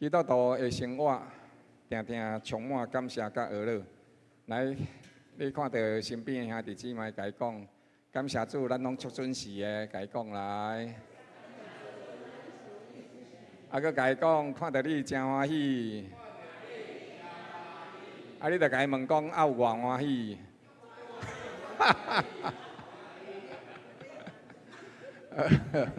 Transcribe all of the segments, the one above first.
基督徒的生活，定定充滿感謝佮呵咾。來，你看著身邊的兄弟姊妹，共伊講，感謝主，咱攏足準時的，共伊講來。啊，閣共伊講，看著你誠歡喜。啊，你著共伊問講，啊有偌歡喜？哈哈哈！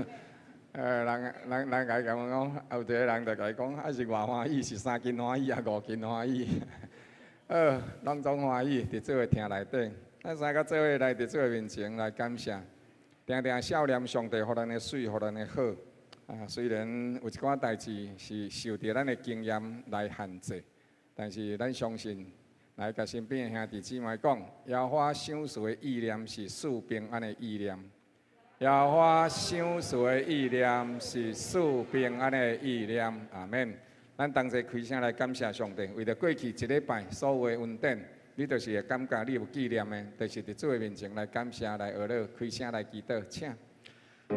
人人人共伊講講，有一個人就共伊講，啊是偌歡喜，是三斤歡喜抑五斤歡喜？攏總歡喜，佇主的廳內底，咱三個做伙來佇主的面前來感謝，定定數念上帝予咱的媠，予咱的好。啊，雖然有一寡代誌是受著咱的經驗來限制，但是咱相信，來共身邊的兄弟姊妹講，耶和華賞賜的意念是賜平安的意念。耶和華賞賜的意念是賜平安的意念。阿們。咱同齊開聲來感謝上帝，為著過去一禮拜所有的恩典，你就是會感覺你有紀念的，就是佇主的面前來感謝、來呵咾、開聲來祈禱，請。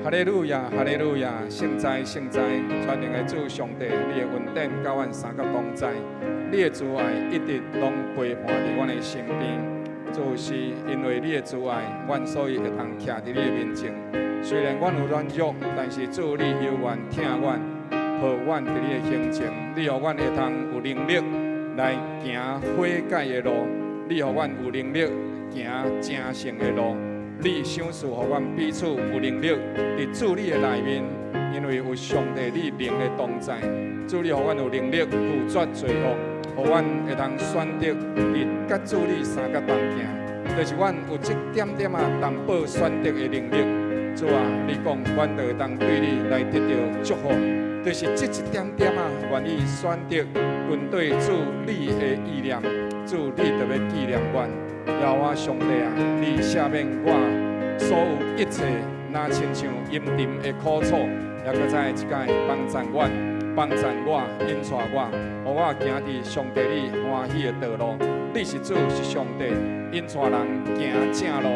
哈利路亞，哈利路亞，聖哉，聖哉，全能的主上帝，你的恩典佮阮三個同在，你的慈愛一直攏陪伴佇阮的身邊。主是因為你的慈愛，阮所以會當徛佇你的面前。雖然阮有軟弱，但是主你猶原疼阮，抱阮佇你的胸前，你予阮會通有能力來行悔改的路，你予阮有能力行成聖的路。你賞賜予阮彼此有能力佇主你的內面，因為有上帝你靈的同在，主你予阮有能力拒絕罪惡，予阮會通選擇佇佮主你相佮同行，就是阮有這點點仔淡薄選擇的能力。主啊，你講阮就會當對你來得著祝福，就是這一點點仔願意選擇跟對主你的意念，主你就欲紀念阮。耶和華上帝啊，你赦免我所有一切，若親像陰沉的苦楚，也閣再一擺幫贊阮，幫贊我，引帶我，予我行佇上帝你歡喜的道路。你是主，是上帝，引帶人行正路。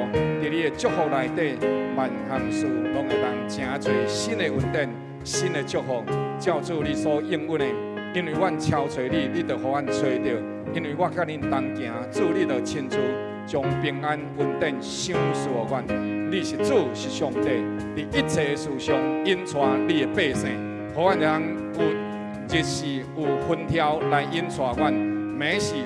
佇你的祝福內底，萬項事攏會當成濟新的恩典、新的祝福。照主你所應允的，因為阮敲揣你，你就予阮揣著；因為我佮恁同行，主你就親自將平安恩典賞賜予阮。你是主，是上帝，佇一切的事上引帶你的百姓，予阮人有日時有雲柱來引帶阮，暝時有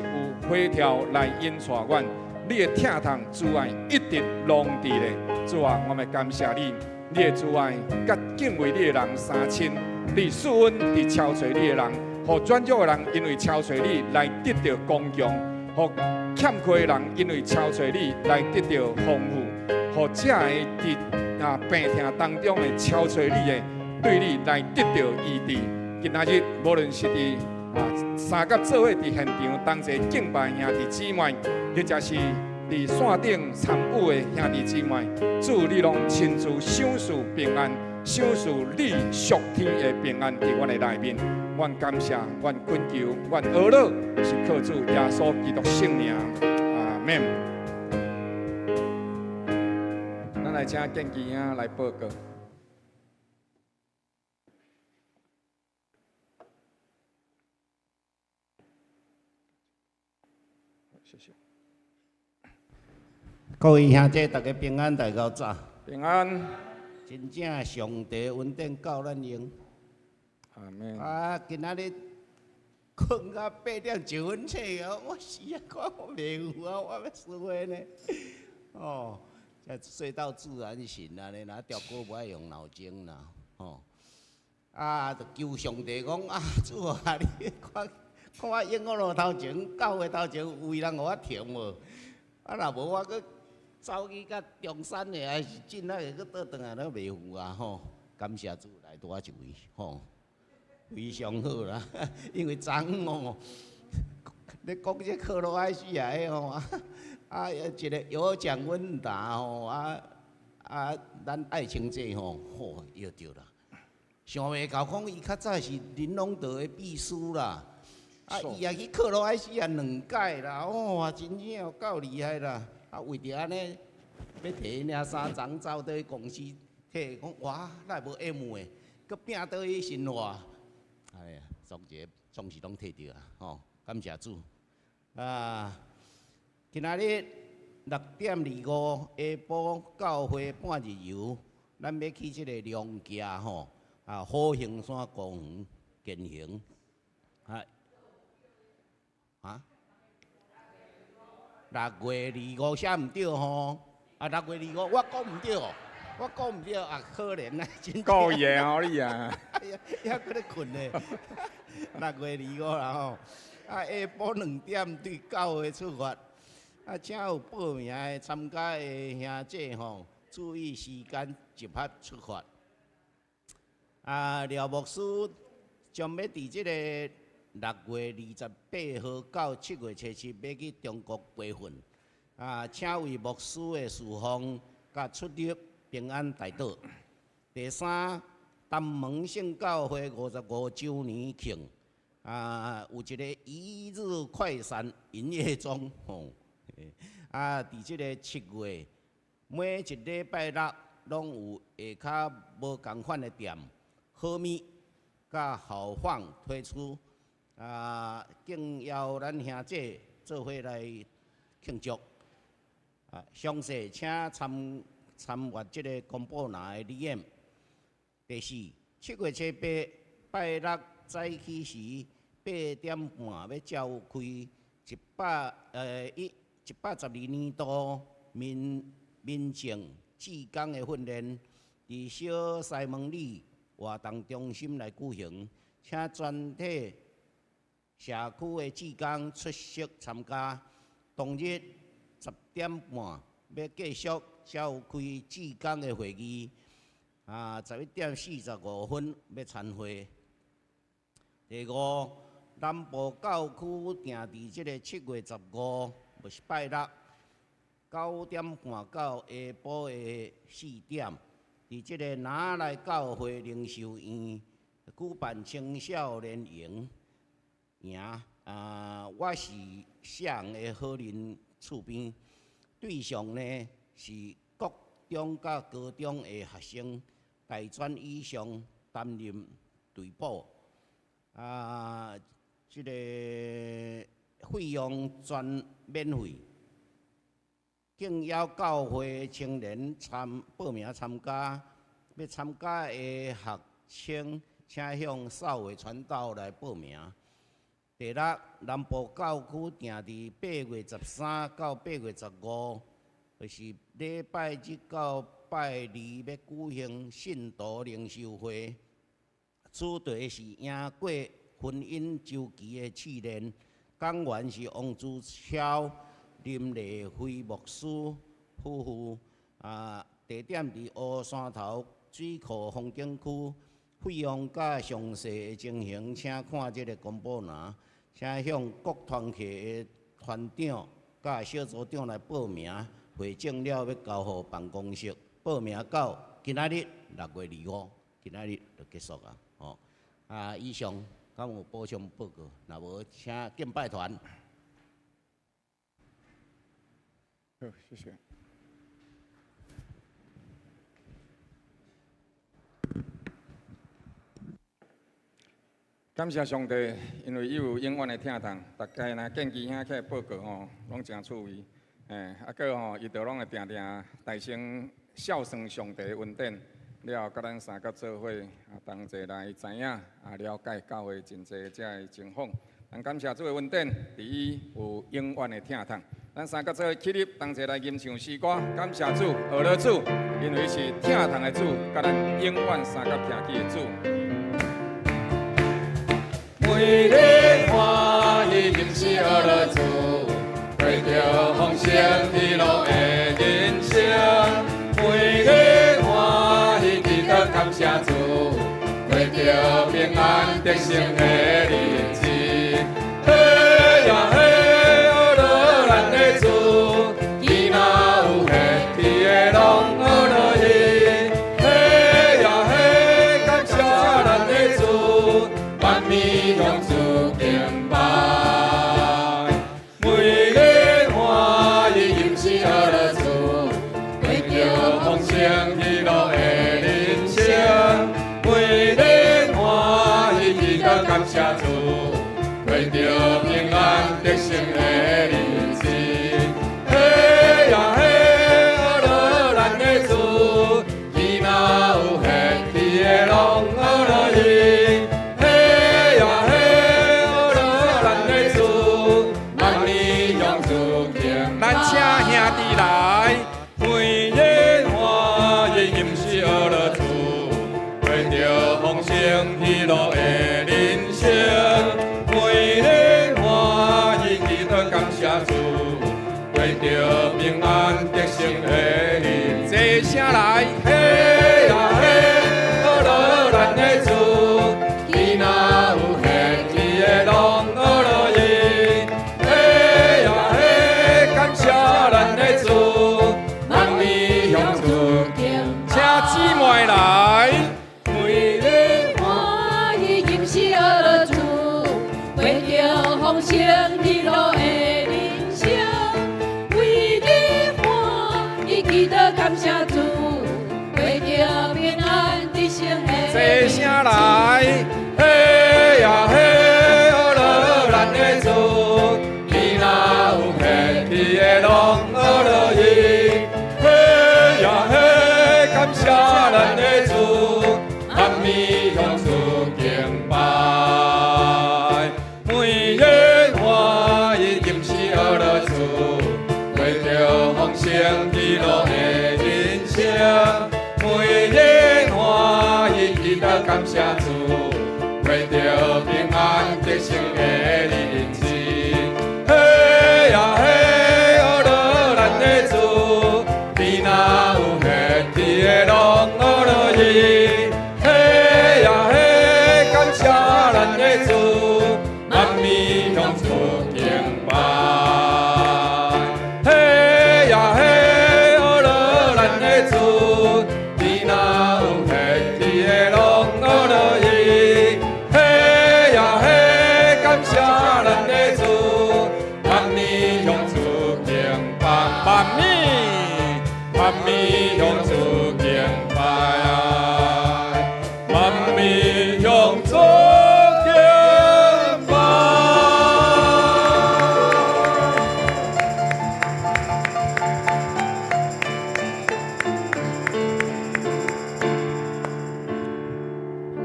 火柱來引帶阮。你的疼痛慈愛一直攏佇咧。主啊，我們感謝你，你的慈愛佮敬畏你的人相親，你賜恩佇敲揣你的人，予軟弱的人因為敲揣你來得著剛強，予欠缺的人因為敲揣你來得著豐富，予這个佇病痛當中的敲揣你的，對你來得著醫治。今仔日無論是佇三佮做伙佇現場同齊敬拜兄弟姊妹，或者是佇線頂參與的兄弟姊妹，主你攏親自賞賜平安，賞賜你屬天的平安佇阮的內面。阮感謝，阮懇求，阮呵咾，是靠主耶穌基督聖名，阿們。咱來請建基兄來報告。謝謝。各位兄弟，大家平安，大家早。平安。真正上帝恩典夠咱用。阿們。啊，今仔日睏到8點1分醒啊！我死啊，看我袂有啊，我欲輸的呢。哦，這睡到自然醒啊！呢，若調歌無愛用腦筋啦，吼。啊，就求上帝講啊，主啊，你看看我永福路頭前、教會頭前有位人予我停無？啊，若無我閣走去較中山的，還是進來的，閣倒轉來攏袂赴啊！吼，感謝主來拄仔一位，吼，非常好啦。因為昨昏哦，咧講這克羅埃西亞彼吼啊，一個有獎問答吼啊啊，咱愛情這吼，吼藥著啦。想袂到講伊較早是林榮德的秘書啦，啊，伊也去克羅埃西亞兩屆啦，哇，真正有夠厲害啦！啊，為著按呢，欲提領衫髒走佇公司提，講哇，哪會無 M 的，閣拚倒去新華，哎呀，總一個總是攏提著啊，吼，感謝主。啊，今仔日6點25下晡教會半日遊，咱欲去這个龍崎吼，啊，虎形山公園健行。啊，啊？6月25寫毋對吼，啊，六月二五我講毋對，我講毋對啊，可憐啊，真故意的吼你啊！哎呀，猶閣咧睏咧，六月二五啦吼，啊，下晡2點對教會出發，啊，請有報名的參加的兄姐吼，注意時間集合出發。啊，廖牧師將欲佇這个6月28號到7月初7，欲去中國培訓，啊，請為牧師的侍奉佮出入平安代禱。第三，東門聖教會55週年慶，啊，有一個一日快閃營業中，吼，啊，佇這个7月，每一禮拜六攏有下跤無仝款的店，好物佮豪放推出。啊，敬邀咱兄姐做伙來慶祝。啊，詳細請參參閱這个公布欄的理念。第四，7月初8拜六早起時8點半欲召開112年度民民政志工的訓練，佇小西門里活動中心來舉行，請全體社區的志工出席參加。當日10點半欲繼續召開志工的會議，啊，11點45分欲餐會。第五，南部教區定佇這个7月15，就是拜六，9點半到下晡的4點，佇這个拿來教會靈修院舉辦青少年營。營啊，我是誰的好鄰厝邊，對象呢是國中佮高中的學生，大專以上擔任隊輔。啊，這个費用全免費。敬邀教會青年參報名參加，欲參加的學生，請向少偉傳道來報名。第六，南部教區定佇8月13到8月15，就是禮拜日到拜二欲舉行信徒靈修會，主題是贏過婚姻週期的試煉，講員是王子超、林麗輝牧師夫婦。啊，地點佇烏山頭水庫風景區，費用佮詳細的情形，請看這个公布欄。請向各團契的團長佮小組長來報名，回證了欲交予辦公室。報名到今仔日6月25，今仔日就結束啊！吼，啊，以上敢有補充報告？若無，請敬拜團。好，謝謝。感謝上帝，因為伊有永遠的疼痛。逐家若見其兄起來報告吼，攏誠趣味。嘿，啊，閣吼，伊就攏會定定大聲孝順上帝的恩典，了後佮咱三個做伙啊，同齊來知影啊，了解教會真濟遮的情況。咱感謝主的恩典，佇伊有永遠的疼痛。咱三個做伙起立，同齊來吟唱詩歌，感謝主，學樂主，因為是疼痛的主，佮咱永遠相佮徛起的主。每个歡喜，毋是學樂主，過著豐盛喜樂的人生。每个歡喜，記得感謝主，過著平安得勝的日子。嘿呀嘿，學樂咱的主，伊若有彼的攏學樂伊。嘿呀嘿，感謝咱的主。萬民向主敬拜，每个歡喜，毋是學樂主，過著豐盛喜樂的人生。每个歡喜，記得感謝主，著平安得勝的日子。嘿呀嘿，呵樂咱的主，伊若有興趣的攏呵樂伊。嘿呀嘿，呵樂咱的主，萬年向主敬。咱請兄弟來，每日歡喜，吟詩呵樂主，過著豐盛喜樂的人生。每日歡喜，祈禱感謝主，過著平安得勝的日子。齊聲來，嘿呀嘿，呵樂咱的主，伊若有興趣的攏呵樂伊。嘿呀嘿，感謝咱的主，萬年向主敬。請姊妹來，每日歡喜吟詩呵樂主，過著豐盛喜樂的人生。為你歡喜，祈禱感謝主，過著平安得勝的齊聲來，嘿呀嘿，呵樂咱的主，伊若有興趣的攏呵樂伊。嘿呀嘿，感謝咱的主，萬年向主敬拜。每日歡喜吟詩呵樂主，過著豐盛喜樂的人生。每日歡喜，祈禱感謝主，過著平安得勝的日子。嘿呀嘿，呵樂咱的主，伊若有興趣的攏呵樂伊。嘿呀嘿，感謝咱的主，萬年向主敬拜。嘿呀嘿，呵樂咱的主，伊若有興趣的攏呵樂伊。嘿呀嘿，感謝咱的主，萬年向主敬拜。萬年，萬年向主敬拜。萬年向主敬拜。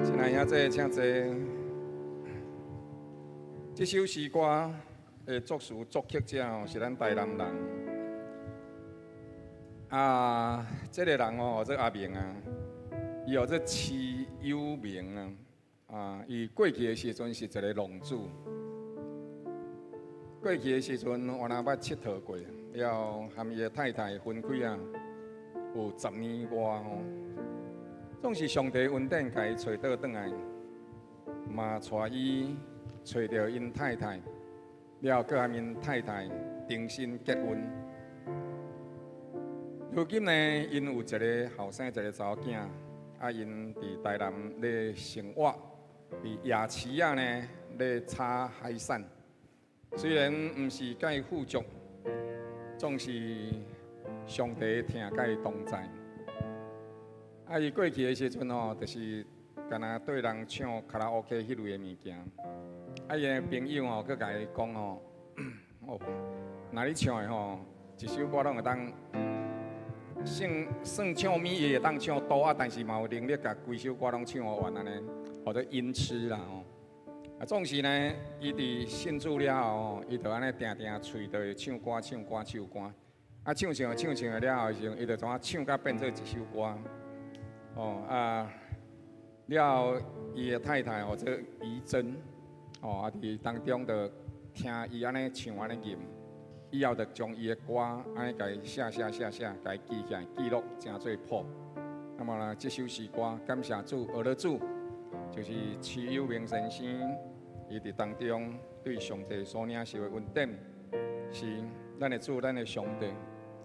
親愛兄弟，請坐。這首詩歌的作詞作曲者吼是咱台南人。啊，這个人哦，做阿明啊，伊號做徐有明啊。啊，伊過去的時陣是一个浪子。過去的時陣，原來捌𨑨迌過，了後和伊的太太分開啊，有10年外吼。總是上帝恩典，共伊揣倒轉來，嘛帶伊揣著𪜶太太，了後閣和𪜶太太重新結婚。如今呢，𪜶有一个後生，一個查某囝，啊，𪜶佇台南咧生活，佇夜市仔呢咧炒海產。雖然毋是介富足，總是上帝疼佮伊同在。啊，伊過去的時陣吼，就是干焦對人唱卡拉 OK 彼類的物件。啊，伊的朋友吼，閣共伊講吼，哦，若你唱的吼，一首歌攏會當算算唱物，伊會當唱多啊，但是嘛有能力共規首歌攏唱予完按呢，號做音痴啦吼。啊，總是呢，伊佇信主了後吼，伊就按呢定定喙就會唱歌、唱歌、唱歌。啊，唱唱唱唱了後的時陣，伊就怎啊唱甲變做一首歌。哦啊，了後伊的太太號做怡珍，哦啊，佇當中就聽伊按呢唱按呢吟，以後就將伊的歌按呢共伊寫寫寫寫，共伊記起來記錄，成做譜。那麼呢，這首詩歌感謝主，呵樂主，就是徐有明先生，伊佇當中對上帝所領受的恩典，是咱的主，咱的上帝。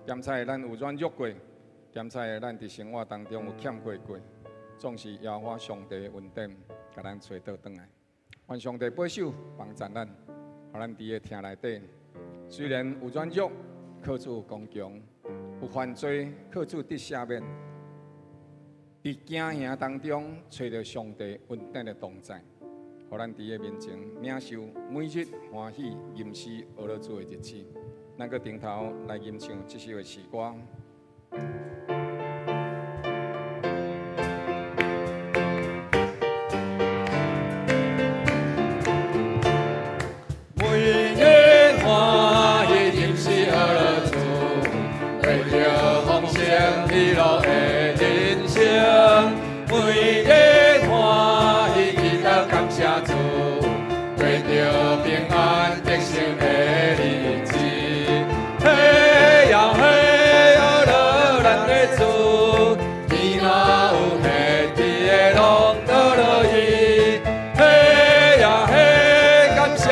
檢查咱有軟弱過，檢查咱佇生活當中有欠缺過，總是耶和華上帝的恩典，共咱揣倒轉來。願上帝保守幫助咱，予咱佇个廳內底，雖然有軟弱，靠主剛強；有犯罪，靠主得赦免。佇驚嚇當中，揣著上帝恩典的同在，予咱佇伊面前領受每日歡喜吟詩學樂主的日子。咱閣轉頭來吟唱這首的詩歌。每日歡喜吟詩學樂主，過著豐盛喜樂的人生。每日歡喜祈禱感謝主，過著平安得勝的日子。嘿呀嘿，學樂咱的主，天若有彼的攏學樂伊。嘿呀嘿，感謝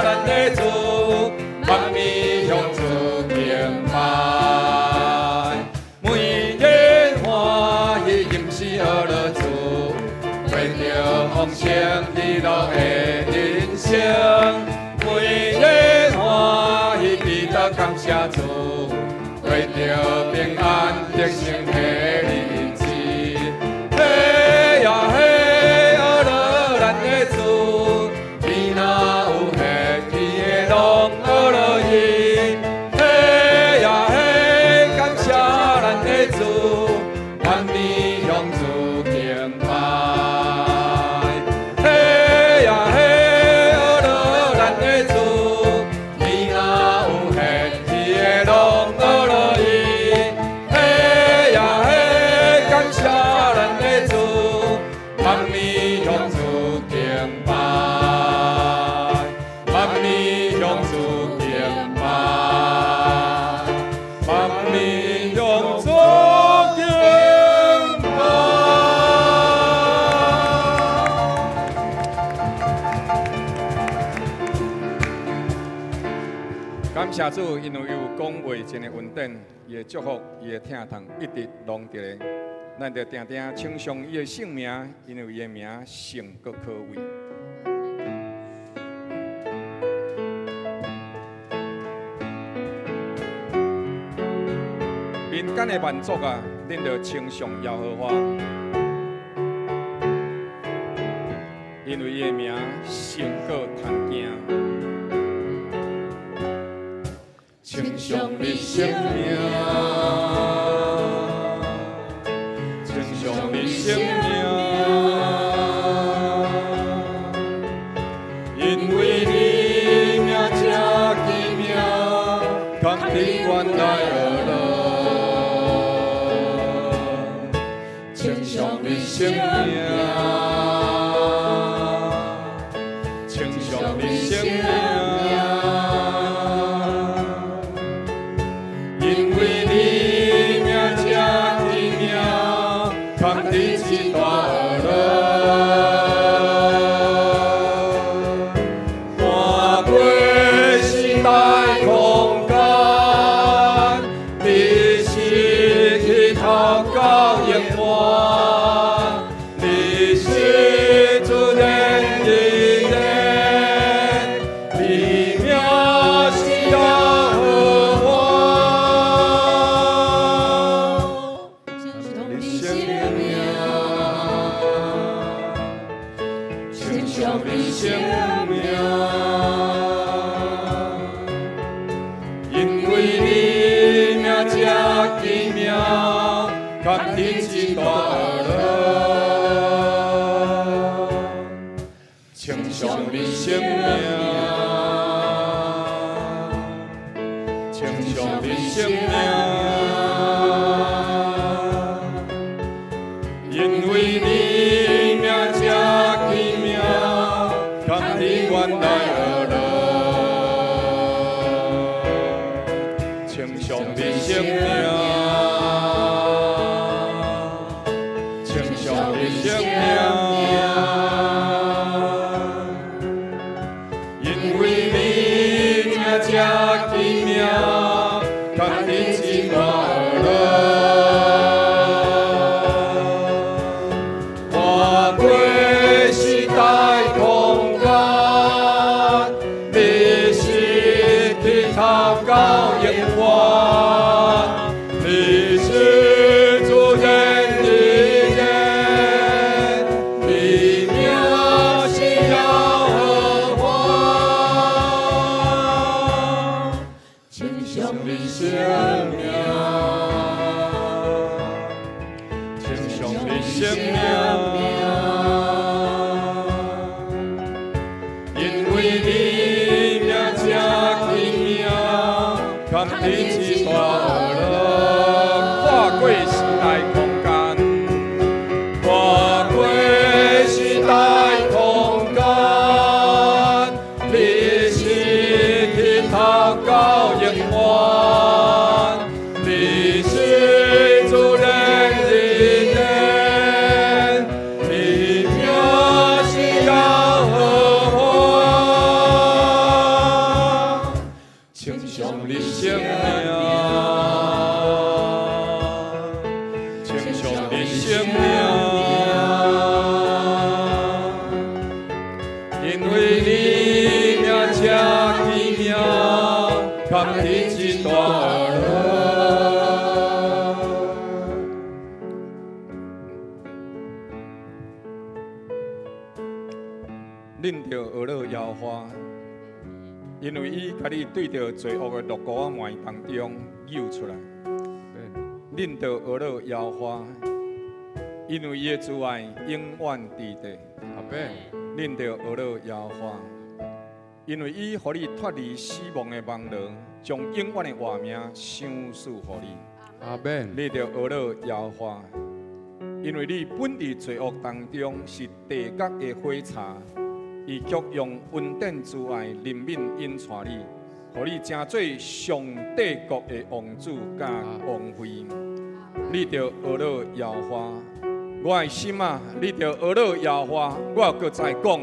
咱的主，萬暝向主敬拜。每日歡喜吟詩學樂主，過著豐盛喜樂的人生。每日歡喜祈禱感謝主，過著平安得勝的日子。嘿呀嘿，學樂咱的主，天若有彼的攏學樂伊。嘿呀嘿，感謝咱的主，萬暝向主敬拜。嘿呀嘿，學樂咱的主，天若有彼的攏學樂伊。嘿呀嘿，感謝咱的主，萬暝向主敬拜，萬暝向主敬拜，萬暝向主敬拜。感謝主，因為伊有講話真的恩典，伊的祝福，伊的疼痛一直攏佇咧。咱就定定稱頌伊的聖名，因為伊的名勝過可畏。民間的萬族啊，恁著稱頌耶和華，因為伊的名勝過通驚。稱頌你聖名，稱頌你聖名，因為你名這奇妙，堪比原來學樂。稱頌你聖名，稱頌你聖名，因為你名這奇妙，堪比這大學樂。看過時代空間，你是起頭到永遠，你是主人的人，你名是耶和華。稱頌你聖名，稱頌你聖名，因為你名這奇妙，堪比這大學樂。稱頌你聖名，稱頌你聖名，因為你名這奇妙，堪比原來學樂。稱頌你聖名，稱頌你聖名，因為你名這奇妙，堪比這大學樂。看過時代空間，堪得這大樂，跨過時代空間，跨過時代空間，你是起頭到永遠，你是自然的人，你名是耶和華，稱頌你聖名，稱頌你聖名，因為你名這奇妙，堪得這大樂。恁著學了耶和華，因為伊共你對著罪惡的肋骨仔糜當中救出來。恁著學了耶和華，因為伊的慈愛永遠佇地。阿們。恁著學了耶和華，因為伊予你脫離死亡的網羅，將永遠的活命賞賜予你。阿們。你著學了耶和華，因為你本佇罪惡當中是地獄的火柴，伊卻用恩典慈愛憐憫引帶你，予你成做上帝國的王子佮王妃。你著學了耶和華，我的心啊，你著學了耶和華，我閣再講，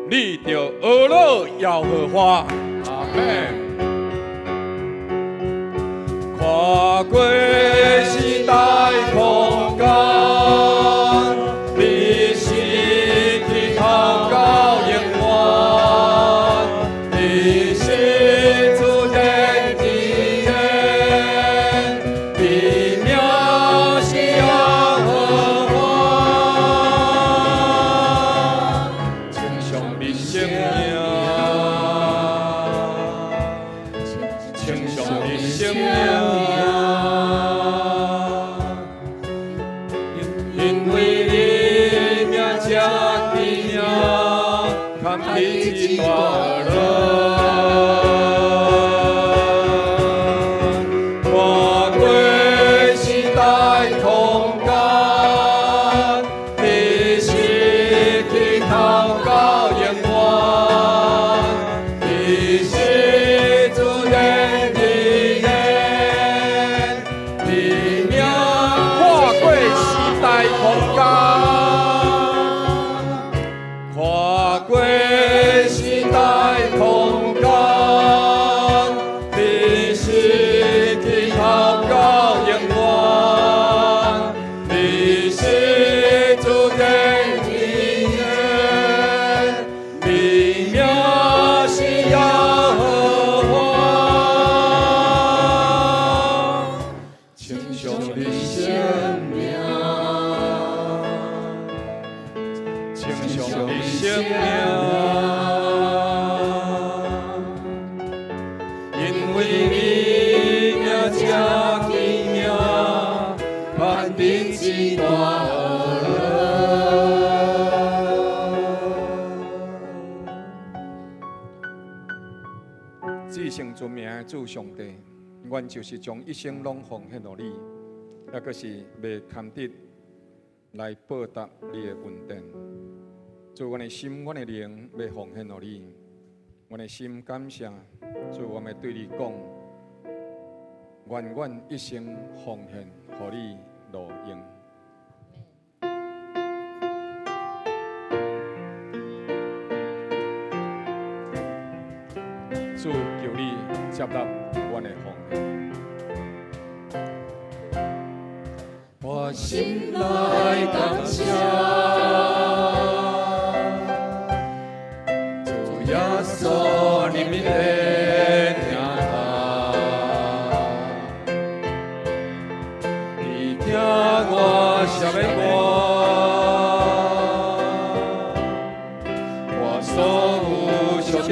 你著學了耶和華。阿們。跨過時代空間，你是起頭到永遠，你是自然的人，你名是耶和華，稱頌你聖名，稱頌你聖名，因為你名這奇妙，堪得這大樂。跨過時代空間，你是起頭到永遠，你是自然的人，你名跨過時代空間，跨過時代空間，你是起頭到永遠，你是自然的人，你名是耶和華，稱頌你聖名，稱頌你聖名，因為你名這奇妙，堪得這大樂。至聖尊名的主上帝，阮就是將一生攏奉獻予你，抑閣是袂堪得來報答你的恩典。主，阮的心、阮的靈欲奉獻予你，阮的心感謝主，我欲對你講，願阮一生奉獻予你路用。主，求你接納阮的奉獻。我心內感謝，主耶穌你名的疼痛，你聽我赦免我，我所有小的。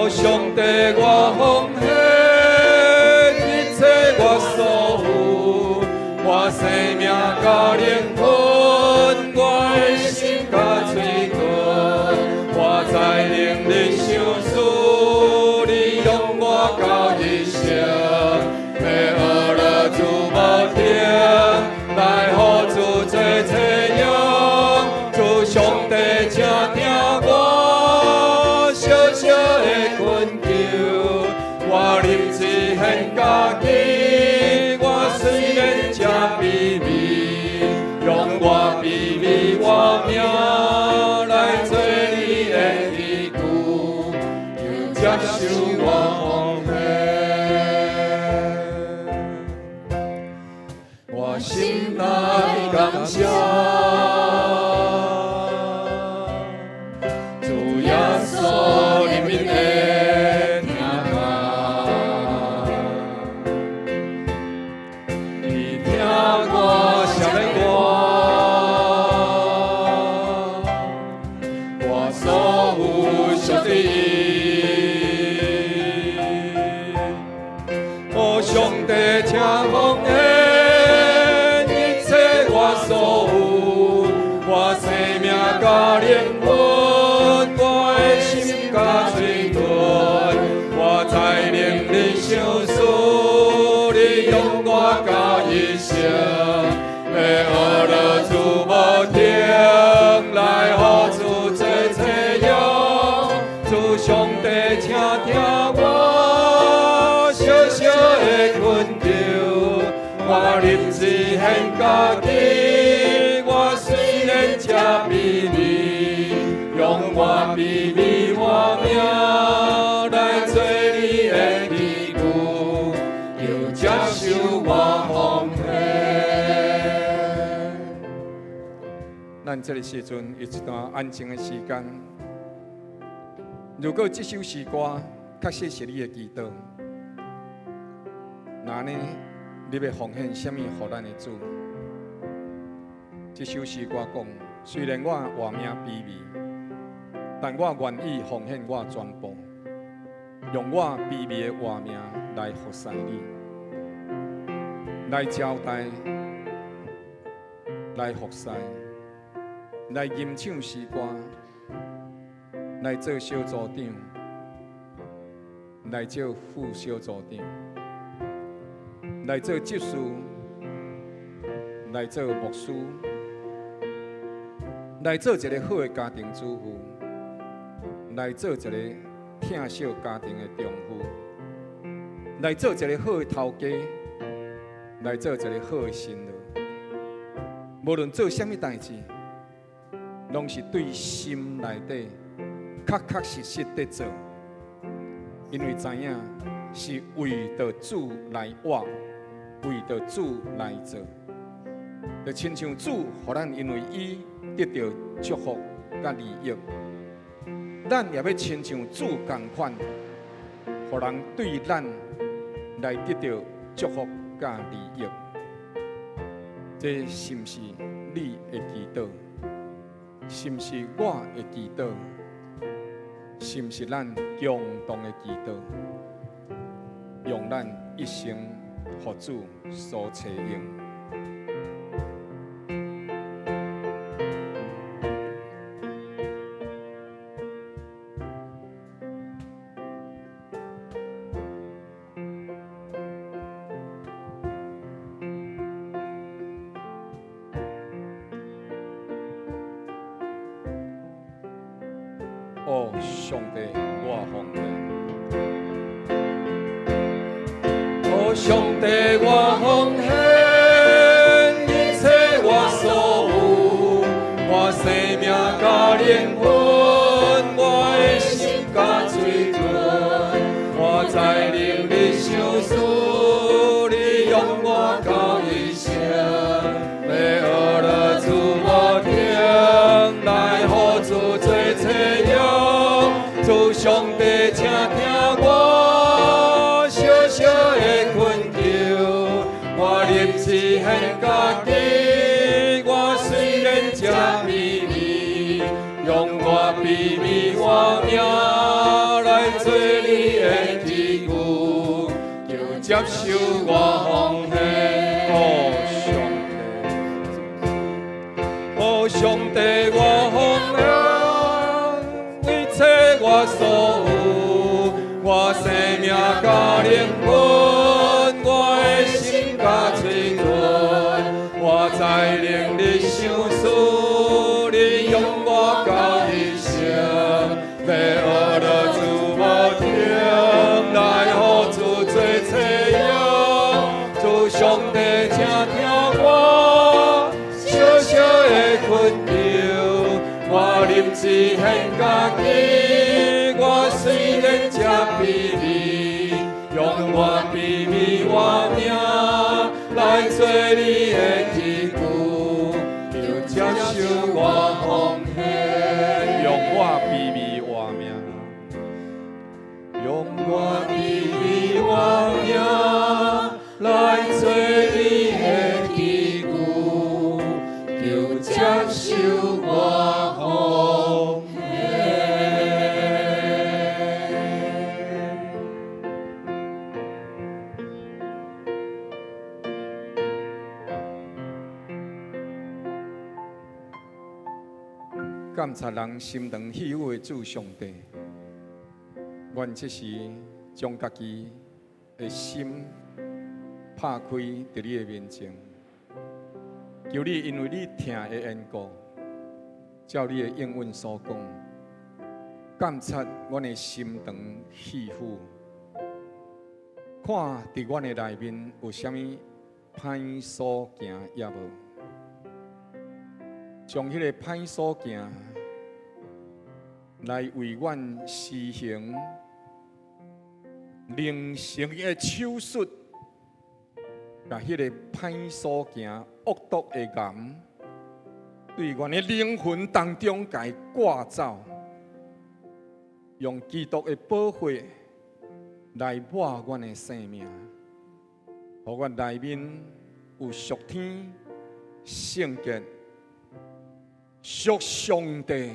上帝，我奉獻一切我所有，我生命佮靈魂，我的心佮嘴唇，我在靈裡想。思，你用我到一生，欲学了主無停，來予主做冊用。主上帝，請聽我小小的懇求，我立志獻家己，我雖然誠卑微，用我卑微活命來做你的器具，求接受我奉獻。我心內感謝，主耶穌憐憫的疼愛，伊疼我，赦免我，我所有屬於伊。哦，上帝，請奉獻一切我所有，我生命佮靈魂，我的心佮嘴唇，我在靈裡相思，你用我到一生，欲學了主無停，來予主做冊用。主上帝，請聽我小小的懇求，我立志獻家己，我雖然誠卑微，用我卑微活命來做你的器具，求接受我奉獻。咱這个時陣有一段安靜的時間。如果這首詩歌確實是你的祈禱，那呢，你欲奉獻啥物予咱的主？這首詩歌講，雖然我活命卑微，但我願意奉獻我全部，用我卑微的活命來服侍你，來招待，來服侍，來吟唱詩歌，來做小組長，來做副小組長，來做執事，來做牧師，來做一个好的家庭主婦，來做一个疼惜家庭的丈夫，來做一个好的頭家，來做一个好的新郎。無論做啥物代誌，攏是對心內底確確實實佇做，因為知影是為著主來活，為著主來做，就親像主予咱因為伊得著祝福佮利益，咱也欲親像主仝款，予人對咱來得著祝福佮利益。這是毋是你的祈禱？是毋是我的祈禱？是毋是咱共同的祈禱？用咱一生予主所冊用。哦，上帝，我奉獻。哦，上帝，我奉獻一切我所有，我生命佮靈魂，我的心佮嘴唇，我在靈裡相思，你用我到一生，欲學了主無停，來予主做冊用。主上帝，請聽我小小的懇求，我立志獻家己，我雖然誠卑微，用我卑微活命來做你的器具，求接受我奉獻。哦，上帝，哦，上帝，我奉獻一切我所有，生命佮靈魂，我的心佮嘴唇，我在靈裡相思，你用我到一生，欲學著主無停，來予主做冊用，主上帝請聽我小小的懇求，我臨時獻家己，我雖然這卑微，用我卑微活命來做你的器具，求接受我奉獻，用我卑微活命，用我卑微活命來做你的器具，求接受我奉獻。監察人心腸肺腑的主上帝，阮這時將家己的心拍開佇你的面前，求你因為你疼的緣故，照你的應允所講，監察阮的心腸肺腑，看佇阮的內面有啥物歹所行抑無，將彼个歹所行來為阮施行靈性的手術，共彼个歹所行惡毒的癌，對阮的靈魂當中共伊割走，用基督的寶血來抹阮的性命，予阮內面有屬天聖潔、屬上帝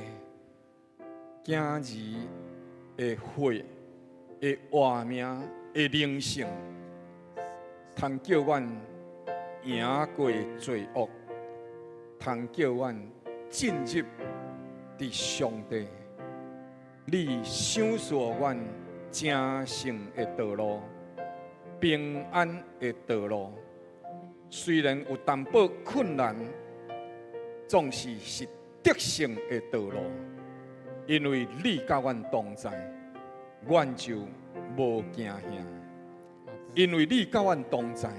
囝兒的血的活命的靈性，通叫阮贏過罪惡，通叫阮進入佇上帝你賞賜阮成聖的道路、平安的道路。雖然有淡薄困難，總是是得勝的道路。因為你佮阮同在，阮就無驚嚇。因為你佮阮同在，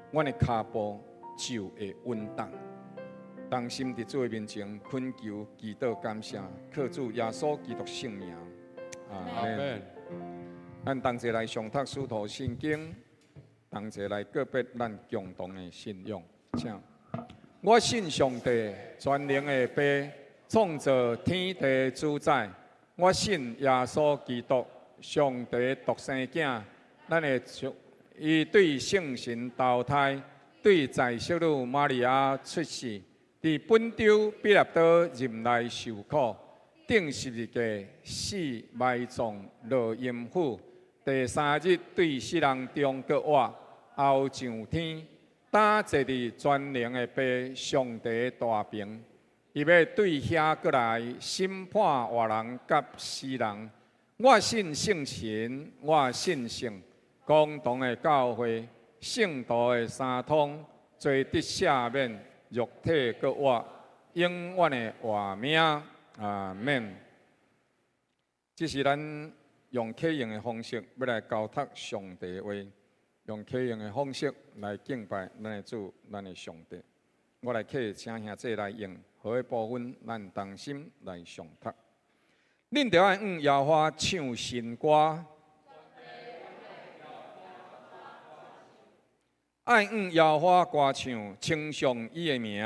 阮的跤步就會穩當。同心佇主的面前懇求、祈禱、感謝，靠主耶穌基督聖名。阿門。咱同齊來誦讀使徒信經，同齊來告別咱共同的信仰。請，我信上帝全能的父，創造天地主宰。我信耶穌基督，上帝獨生囝，咱的主，伊對聖神投胎，對在聖女瑪利亞出世，佇本丟彼拉多任內受苦，釘十字架死埋葬落陰府，第三日對死人中閣活，後上天，擔坐佇全能的父上帝大爿。伊欲對遐閣來審判活人佮死人。我信聖神，我信聖公同的教會，聖徒的三通，罪得赦免，肉體閣活，永遠的活命。阿們。這是咱用啟用的方式，欲來交託上帝的話，用啟用的方式來敬拜咱的主，咱的上帝。我來請兄弟來用好的部分，咱同心來誦讀。恁著愛向耶和華唱新歌，愛向耶和華歌唱，稱頌伊的名。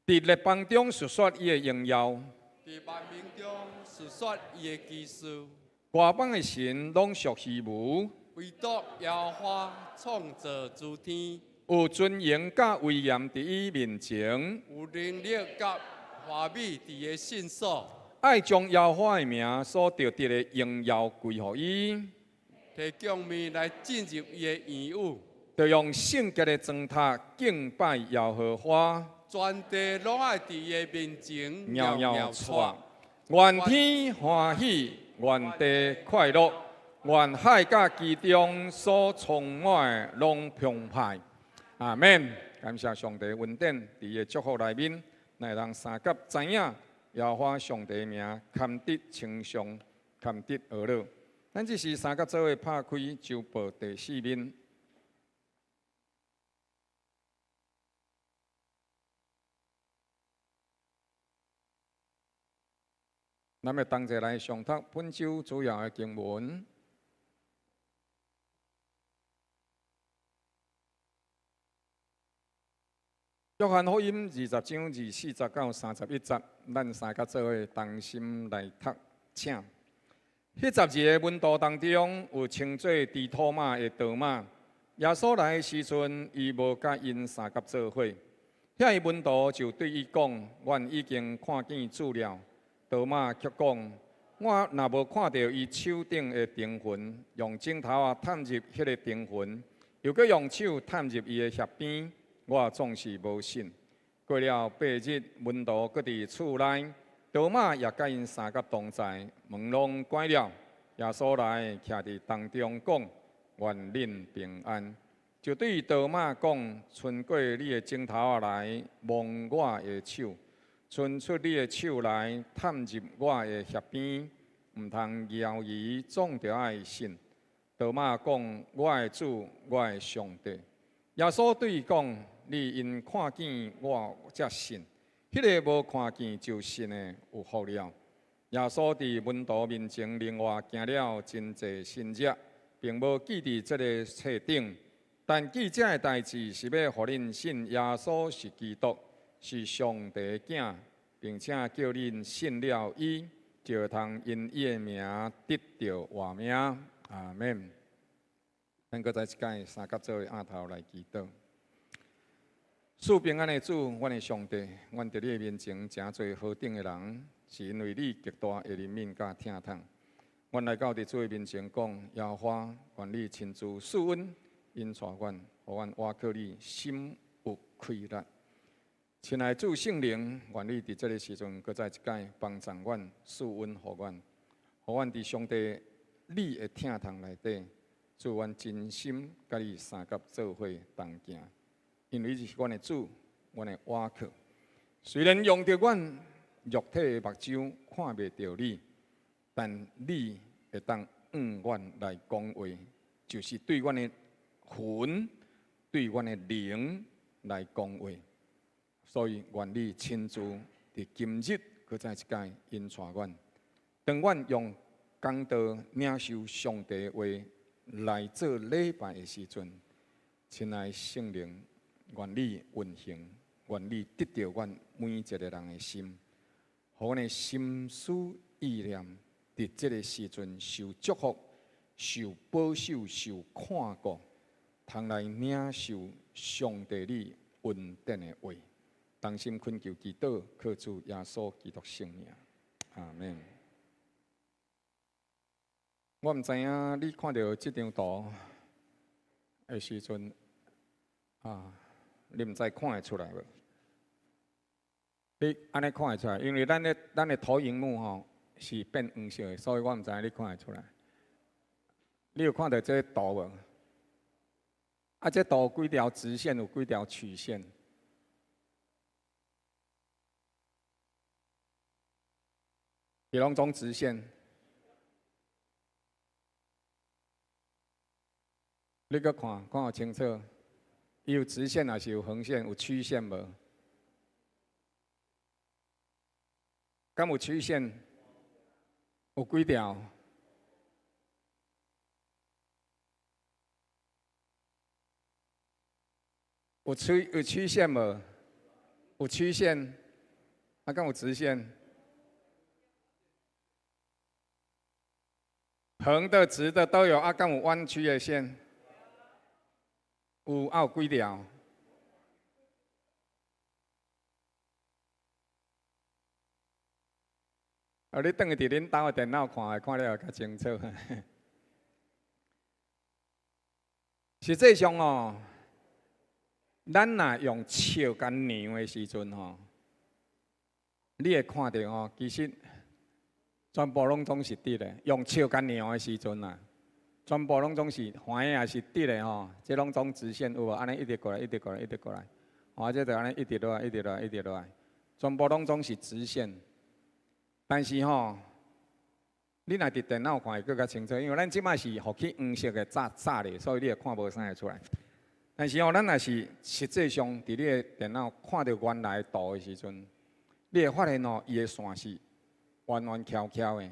佇列邦中述說伊的榮耀，佇萬民中述說伊的奇事。外邦的神攏屬虛無，唯獨耶和華創造諸天，有尊榮佮威嚴佇伊面前，有能力佮華美佇伊的聖所。愛將耶和華的名所得得的榮耀歸予伊，提供物來進入伊的院宇，著用聖潔的磚塔敬拜耶和華。全地攏愛佇伊的面前搖搖掣。願天歡喜，願地快樂，願海佮其中所充滿的攏澎湃。阿門。感謝上帝恩典，佇伊的祝福內面，來人相佮知影耶和華上帝名，堪得稱頌，堪得呵咾。咱這時相佮做伙拍開週報第四面。咱欲同齊來誦讀本週主要的經文。約翰福音20章24節到31節，咱三個做伙同心來讀，請。彼十二个門徒當中，有稱做低土馬的多馬。耶穌來的時陣，伊無佮𪜶相佮做伙。遐个門徒就對伊講：阮已經看見主了。多馬卻講：我若無看著伊手頂的釘痕，用指頭仔探入彼个釘痕，又閣用手探入伊的額邊，我總是無信。過了八日，門徒閣佇厝內，多馬也佮𪜶相佮同在，門攏關了。耶穌來徛佇當中講：願恁平安。就對多馬講：伸過你的指頭仔來摸我的手，伸出你的手來探入我的額邊，毋通猶疑，總著愛信。多馬講：我的主，我的上帝。耶穌對伊講：你因看見我才信，彼个無看見就信的有福了。耶穌佇門徒面前另外行了真濟神跡，並無記佇這个冊頂。但記這个代誌是欲予恁信耶穌是基督，是上帝的囝，並且叫恁信了伊，就會通因伊的名得著活命。阿門。咱閣再一擺相佮做伙徛頭來祈禱。賜平安的主，阮的上帝，阮佇你的面前誠濟何等的人，是因為你極大的憐憫佮疼痛。阮來到佇主的面前講，耶和華，願你親自賜恩，引帶阮，予阮倚靠你，心有氣力。親愛的主聖靈，願你佇這个時陣，閣再一擺幫助阮，賜恩予阮，予阮佇上帝你的疼痛內底，主阮真心佮你相佮做伙同行。因為你是阮的主，阮的倚靠。雖然用著阮肉體的目睭看袂著你，但你會當向阮來講話，就是對阮的魂、對阮的靈來講話。所以，願你親自佇今日，閣再一擺引帶阮，當阮用講道領受上帝話來做禮拜的時陣，親愛聖靈，願你運行，願你得著阮每一個人的心，予阮的心思意念佇這个時陣受祝福、受保守、受看顧，通來領受上帝你恩典的話。同心懇求祈禱，靠主耶穌基督聖名，阿門。我毋知影你看著這張圖的時陣，啊，你毋知看會出來無？你按呢看會出來，因為咱的投影幕吼是變黃色的，所以我毋知影你看會出來。你有看著這個圖無？啊，這圖有幾條直線，有幾條曲線？是攏總直線。你閣看，看予清楚。伊有直線，抑是有橫線？有曲線無？敢有曲線？有幾條？有曲線無？有曲線？啊，敢有直線？橫的、直的都有，啊，敢有彎曲的線？有啊，有幾條？啊，你轉去佇恁兜的電腦看，會看了會較清楚。實際上哦，咱若用尺共量的時陣吼，你會看著吼，其實全部攏總是直的。用笑佮量的時陣啊，全部攏總是橫的，也是直的吼。這攏總直線有無？按呢一直過來，一直過來，一直過來。吼，這就按呢一直落來，一直落來，一直落來，全部攏總是直線。但是吼，你若佇電腦看會閣較清楚，因為咱這擺是予去黃色的罩罩咧，所以你會看無啥會出來。但是吼，咱若是實際上佇你的電腦看著原來圖的時陣，你會發現吼，伊的線是彎彎翹翹的，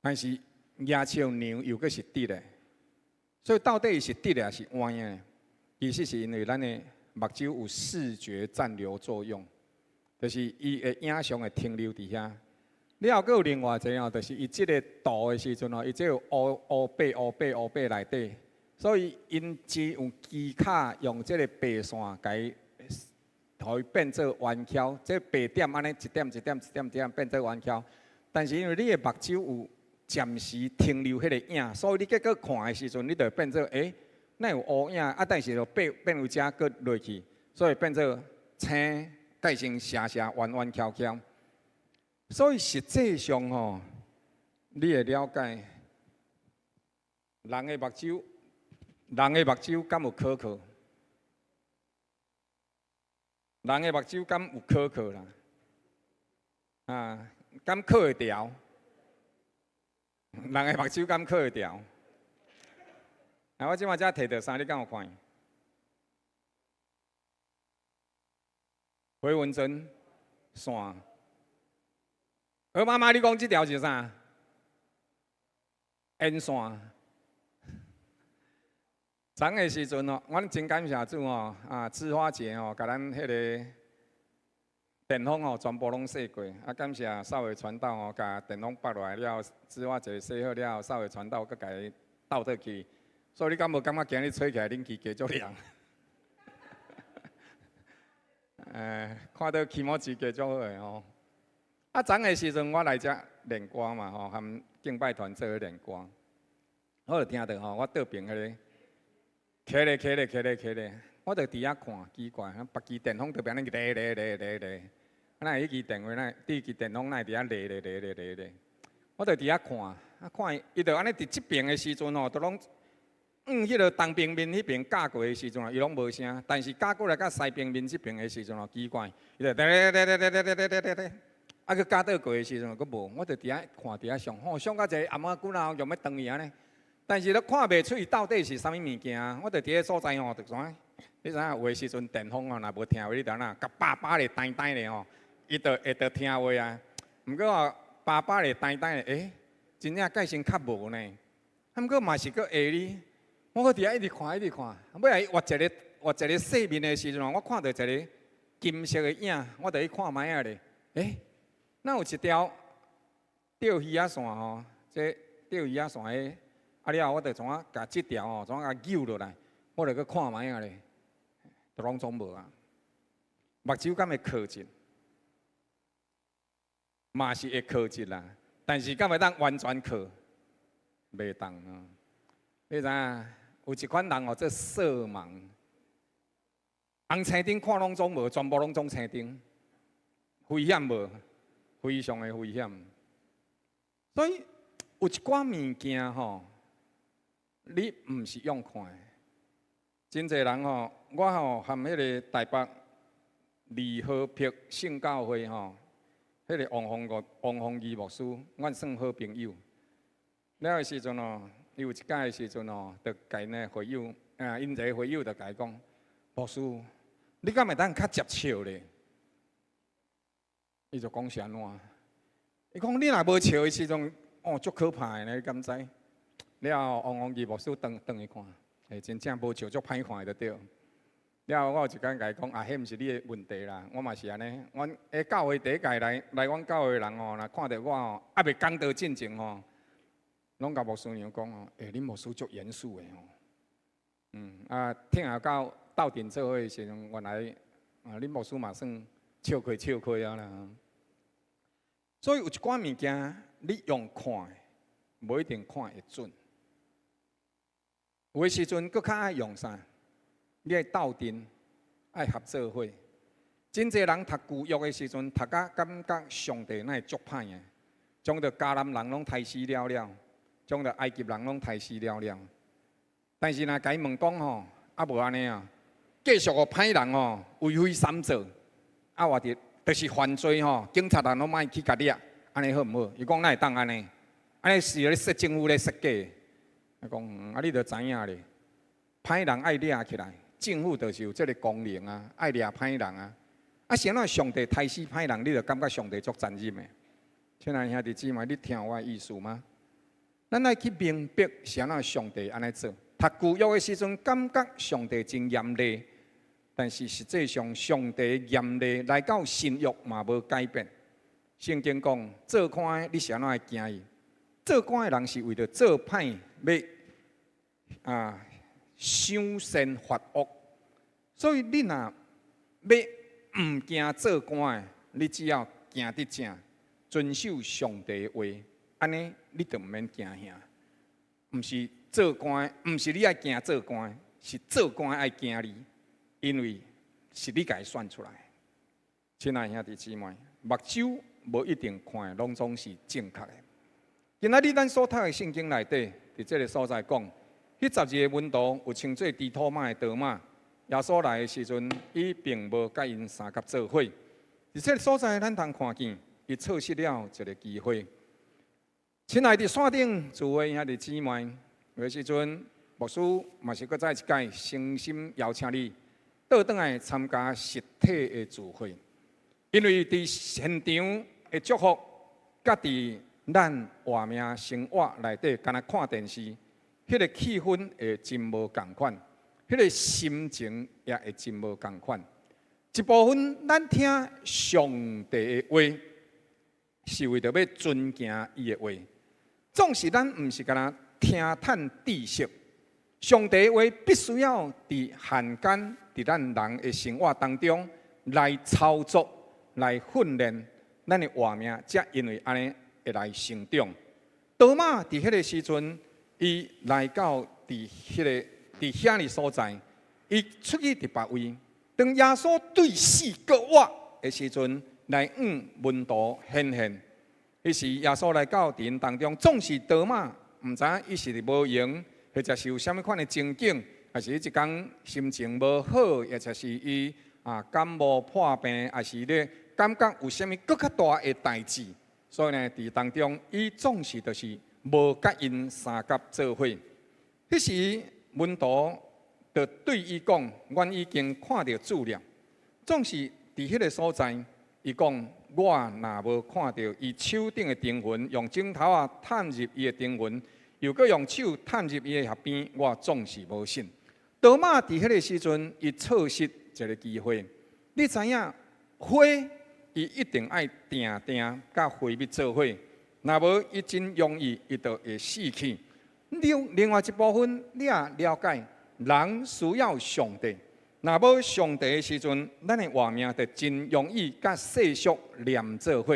但是舉手量又閣是直的，所以到底伊是直的還是彎的？其實是因為咱的目睭有視覺暫留作用，就是伊的影像會停留佇遐。了後，閣有另外一個吼，就是伊這個圖的時陣吼，伊這有烏烏白烏白烏白內底，所以𪜶只有機卡用這個白線共伊，予伊變做彎翹，這白點按呢一點一點一點一點變做彎翹。但是因為你的目睭有暫時停留彼個影，所以你結果看的時陣，你就會變做欸，哪有烏影啊？但是就變變有遮閣落去，所以變做青，改成斜斜彎彎翹翹。所以實際上吼，你會了解人的目睭，人的目睭敢有可靠？人的目睭敢有可靠啦？啊，敢靠會牢？人的目睭敢靠會牢？啊，我這擺才提著啥？你敢有看？迴紋針線。何媽媽，你講這條是啥？煙線。昨的時陣哦，阮真感謝主哦，啊，志花姐哦，共咱彼個電風哦，全部攏洗過。啊，感謝少偉傳道哦，共電風拔落來了，志花姐洗好了，少偉傳道閣共伊倒轉去。所以你敢無感覺今日吹起來冷氣加足涼？看到気持ち加足好的吼。啊，昨的時陣我來遮練歌嘛吼，含敬拜團做伙練歌，我就聽著吼，我桌邊彼个。起咧起咧起咧起咧，我就佇遐看，奇怪，別支電風特別按呢咧咧咧咧咧，啊，哪會彼支電話，哪彼支電風哪會佇遐咧咧咧咧咧咧？我就佇遐看，啊看伊就按呢佇這爿的時陣吼，都攏往彼个東邊面彼爿軋過的時陣，伊攏無聲，但是軋過來到西邊面這爿的時陣吼，奇怪，伊就咧咧咧咧咧咧咧咧咧咧，啊，閣軋倒過的時陣閣無，我就佇遐看，佇遐想，吼，想到一个暗仔久若用欲斷去按呢。但是都看袂出伊到底是啥物物件，我就佇彼个所在吼，就怎？你知影有的時陣電風吼，若無聽話，你就按怎？共叭叭咧彈彈咧吼，伊就會著聽話啊。毋過吼，叭叭咧彈彈咧，欸，真正蓋先較無呢。啊，毋過嘛是閣會哩。我閣佇遐一直看，一直看，尾仔伊畫一個畫一個細面的時陣，我看著一个金色的影，我就去看覓仔咧。欸，哪有一條釣魚仔線吼？這釣魚仔線彼。啊了後，我就創啊，共這條吼，創啊共扭落來，我就閣看覓仔咧，就攏總無啊。目睭敢會靠直？嘛是會靠直啦，但是敢會當完全靠？袂當啊。你知影？有一款人吼做色盲，紅青燈看攏總無，全部攏總青燈，危險無？非常的危險。所以有一寡物件吼，你毋是用看的，真濟人吼，我吼含彼个台北利和柏聖教會吼，彼个王鳳國王鳳儀牧師，阮算好朋友。了的時陣吼，伊有一擺的時陣吼，就共𪜶的會友，啊，𪜶一个會友就共伊講，牧師，你敢會當較捷笑咧？伊就講是按怎？伊講你若無笑的時陣，哦，足可怕的呢，你敢知？了後，王王義牧師轉轉去看，欸，真正無笑足歹看的就對。了後，我有一工共伊講，啊，彼毋是你的問題啦，我嘛是按呢。阮彼教會第一屆來來阮教會的人吼，若看著我吼，猶未講道進前吼，攏共牧師娘講吼，欸，恁牧師足嚴肅的吼。啊，聽下到鬥陣做伙的時陣，原來啊，恁牧師嘛算笑開笑開啊啦。所以有一寡物件，你用看的，無一定看會準。有的時陣，閣較愛用啥？你愛鬥陣，愛合做伙。真濟人讀舊約的時陣，讀甲感覺上帝哪會足歹的？將著迦南人攏刣死了了，將著埃及人攏刣死了了。但是若共伊問講吼，啊無按呢啊，繼續予歹人吼為非三做，啊或者就是犯罪吼，警察人攏莫去共掠，按呢好毋好？伊講哪會當按呢？按呢是咧說政府咧設計。伊講啊，你著知影咧，歹人愛掠起來，政府就是有這个功能啊，愛掠歹人啊。啊，是按怎上帝刣死歹人，你就感覺上帝足殘忍的。親愛兄弟姊妹，你聽我的意思嗎？咱愛去明白是按怎上帝按呢做。讀舊約的時陣，感覺上帝真嚴厲，但是實際上上帝嚴厲來到新約嘛無改變。聖經講，做官的你是按怎會驚伊？做官的人是為著做歹，欲賞善罰惡。所以你若欲毋驚做官的，你只要行佇正，遵守上帝的話，按呢你就毋免驚嚇。毋是做官的，毋是你愛驚做官的，是做官的愛驚你，因為是你共伊選出來。親愛兄弟姊妹，目睭無一定看的攏總是正確的。今仔日咱所讀的聖經內底，佇這个所在講，彼十二个門徒有稱做豬肚仔的多馬，耶穌來的時陣，伊並無佮𪜶相佮做伙。佇這个所在，咱通看見，伊錯失了一个機會。親愛的線頂諸位兄弟姊妹，有的時陣牧師嘛是閣再一擺誠心邀請你，倒轉來參加實體的聚會，因為佇現場的祝福，佮佇咱活命生活內底，干焦看電視，彼个氣氛會真無仝款，彼个心情也會真無仝款。一部分咱聽上帝的話，是為著欲遵行伊的話。總是咱毋是干焦聽趁知識，上帝的話必須要佇漢間，佇咱人的生活當中來操作、來訓練咱的活命，才因為按呢會來成長。多馬佇彼个時陣，伊來到佇彼个佇遐个所在，伊出去佇別位。當耶穌對死閣活的時陣，來向門徒顯現。彼時耶穌來到佇𪜶當中，總是多馬毋知影伊是佇無閒，或者是有啥物款的情景，抑是伊一工心情無好，或者是伊感冒破病，抑是咧感覺有啥物閣較大的代誌，所以呢，佇當中伊總是就是無佮𪜶相佮做伙。彼時門徒就對伊講：阮已經看著主了。總是佇彼个所在，伊講：我若無看著伊手頂的釘痕，用指頭仔探入伊的釘痕，又閣用手探入伊的額邊，我總是無信。多馬佇彼个時陣，伊錯失一個機會。你知影花，伊一定愛定定佮花蜜做伙，若無伊真容易伊就會死去。另外一部分，你也了解，人需要上帝。若無上帝的時陣，咱的活命就真容易佮世俗連做伙。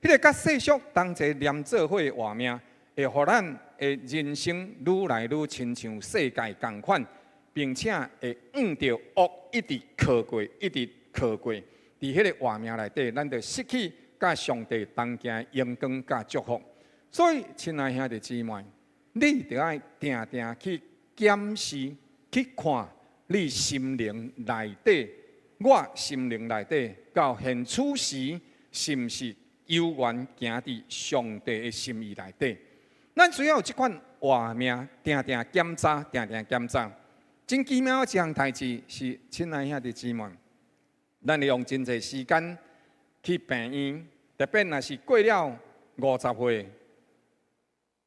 彼个佮世俗同齊連做伙的活命，會予咱的人生愈來愈親像世界仝款，並且會向著惡一直靠過，一直靠過。佇彼个活命內底，咱就失去佮上帝同行的榮光佮祝福。所以，親愛兄弟姊妹，你著愛定定去檢視、去看你心靈內底，我心靈內底到現此時是毋是猶原行佇上帝的心意內底？咱需要有這款活命，定定檢查，定定檢查。真奇妙的一項代誌是，親愛兄弟姊妹，咱會用真濟時間去病院，特別若是過了50歲，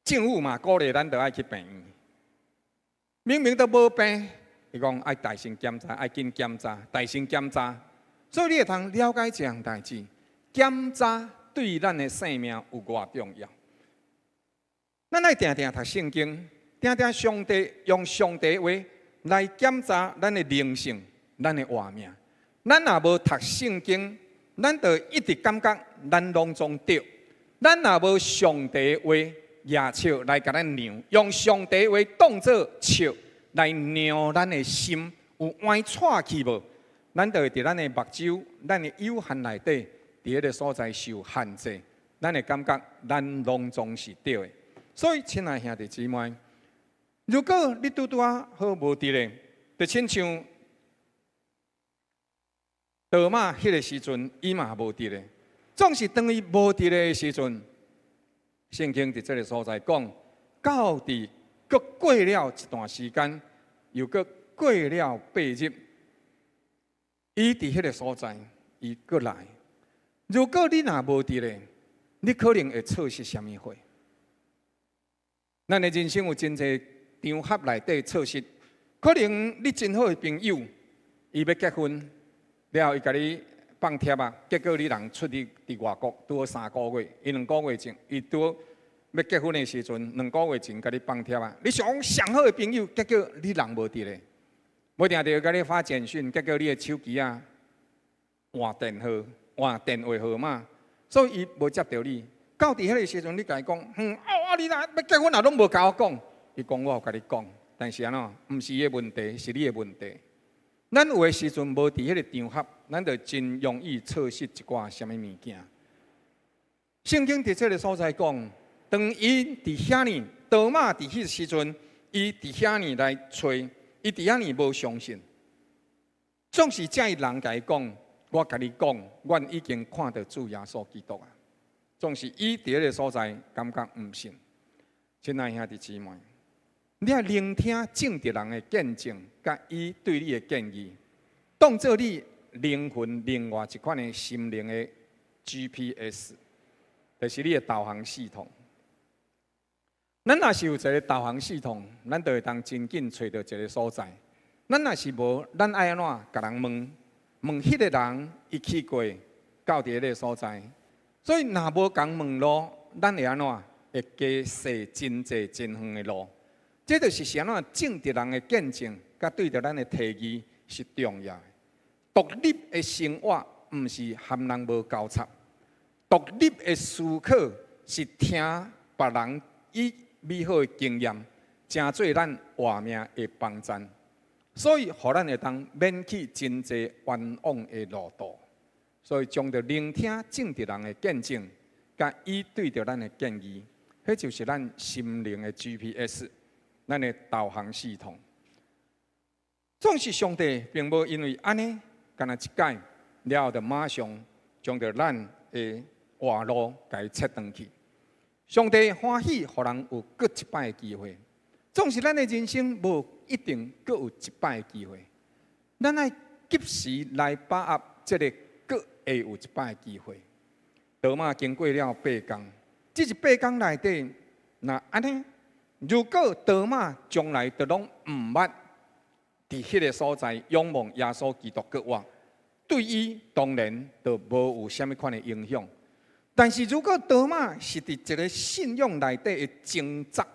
政府嘛鼓勵咱著愛去病院。明明都無病，伊講愛大聲檢查，愛緊檢查，大聲檢查。所以你會通了解這項代誌，檢查對咱的生命有偌重要。咱愛定定讀聖經，定定上帝用上帝話來檢查咱的靈性、咱的活命。咱若無讀聖經，咱就一直感覺咱攏總對。咱若無上帝話舉尺來共咱量，用上帝話當做尺來量咱的心，有歪掣去無？咱就會佇咱的目睭、咱的有限內底，佇彼个所在受限制。咱會感覺咱攏總是對的。所以，親愛兄弟姊妹，如果你拄拄仔好無佇咧，就親像多馬彼个時陣，伊嘛無佇咧。總是當伊無佇咧的時陣，聖經佇這个所在講，到佇閣過了一段時間，又閣過了8日，伊佇彼个所在，伊閣來。如果你若無佇咧，你可能會錯失啥物貨？咱的人生有真濟場合內底錯失，可能你真好的朋友，伊欲結婚了後，伊共你放帖仔，結果你人出去佇外國拄好3個月，伊兩個月前，伊拄好欲結婚的時陣，兩個月前共你放帖仔，你想講上好的朋友，結果你人無佇咧，無定著共你發簡訊，結果你的手機仔換電號、換電話號碼，所以伊無接著你。到佇彼个時陣，你共伊講，啊，你若欲結婚也攏無共我講，伊講我有共你講，但是按怎，毋是伊的問題，是你的問題。咱有的時陣無佇彼个場合，咱就真容易錯失一寡啥物物件。聖經佇這个所在講，當伊佇遐爾，多馬佇彼个時陣，伊佇遐爾來揣，伊佇遐爾無相信。總是這人共伊講，我共你講，阮已經看著主耶穌基督啊。總是伊佇彼个所在感覺毋信。親愛兄弟姊妹，你愛聆聽正直人的見證，佮伊對你的建議，當做你靈魂另外一款的心靈的 GPS，就是你的導航系統。咱若是有一个導航系統，咱就會當真緊揣著一个所在。咱若是無，咱愛按怎共人問？問彼个人，伊去過到佇彼个所在。所以若無共問路，咱會按怎？會加踅真濟真遠的路。這就是按怎正直人的見證，佮對著咱的提議是重要的。獨立的生活毋是含人無交叉，獨立的思考是聽別人伊美好的經驗，成做咱活命的幫贊。所以，予咱會當免去真濟冤枉的路途。所以，將著聆聽正直人的見證，佮伊對著咱的建議，彼就是咱心靈的 GPS，咱的導航系統。總是上帝並無因為按呢，干焦一擺了後，就馬上將著咱的活路共伊切斷去。上帝歡喜予人有閣一擺的機會，總是咱的人生無一定閣有一擺的機會，咱愛及時來把握這個閣會有一擺的機會。多馬經過了八工，這一八工內底，若按呢，如果多馬將來都攏毋捌佇彼个所在仰望耶穌基督閣活，對伊當然就無有啥物款的影響。但是如果多馬是佇一个信仰內底的掙扎，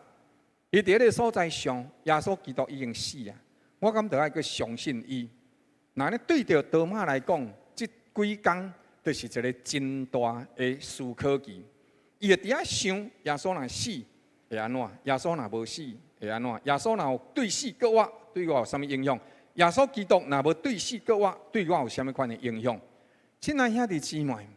伊佇彼个所在想耶穌基督已經死啊，我敢著愛閣相信伊？若按呢對著多馬來講，這幾工就是一个真大的思考期。伊會佇遐想耶穌若死會按怎？耶穌若無死會按怎？耶穌若有對死閣活，對我有啥物影響？耶穌基督若無對死閣活，對我有啥物款的影響？親愛兄弟姊妹，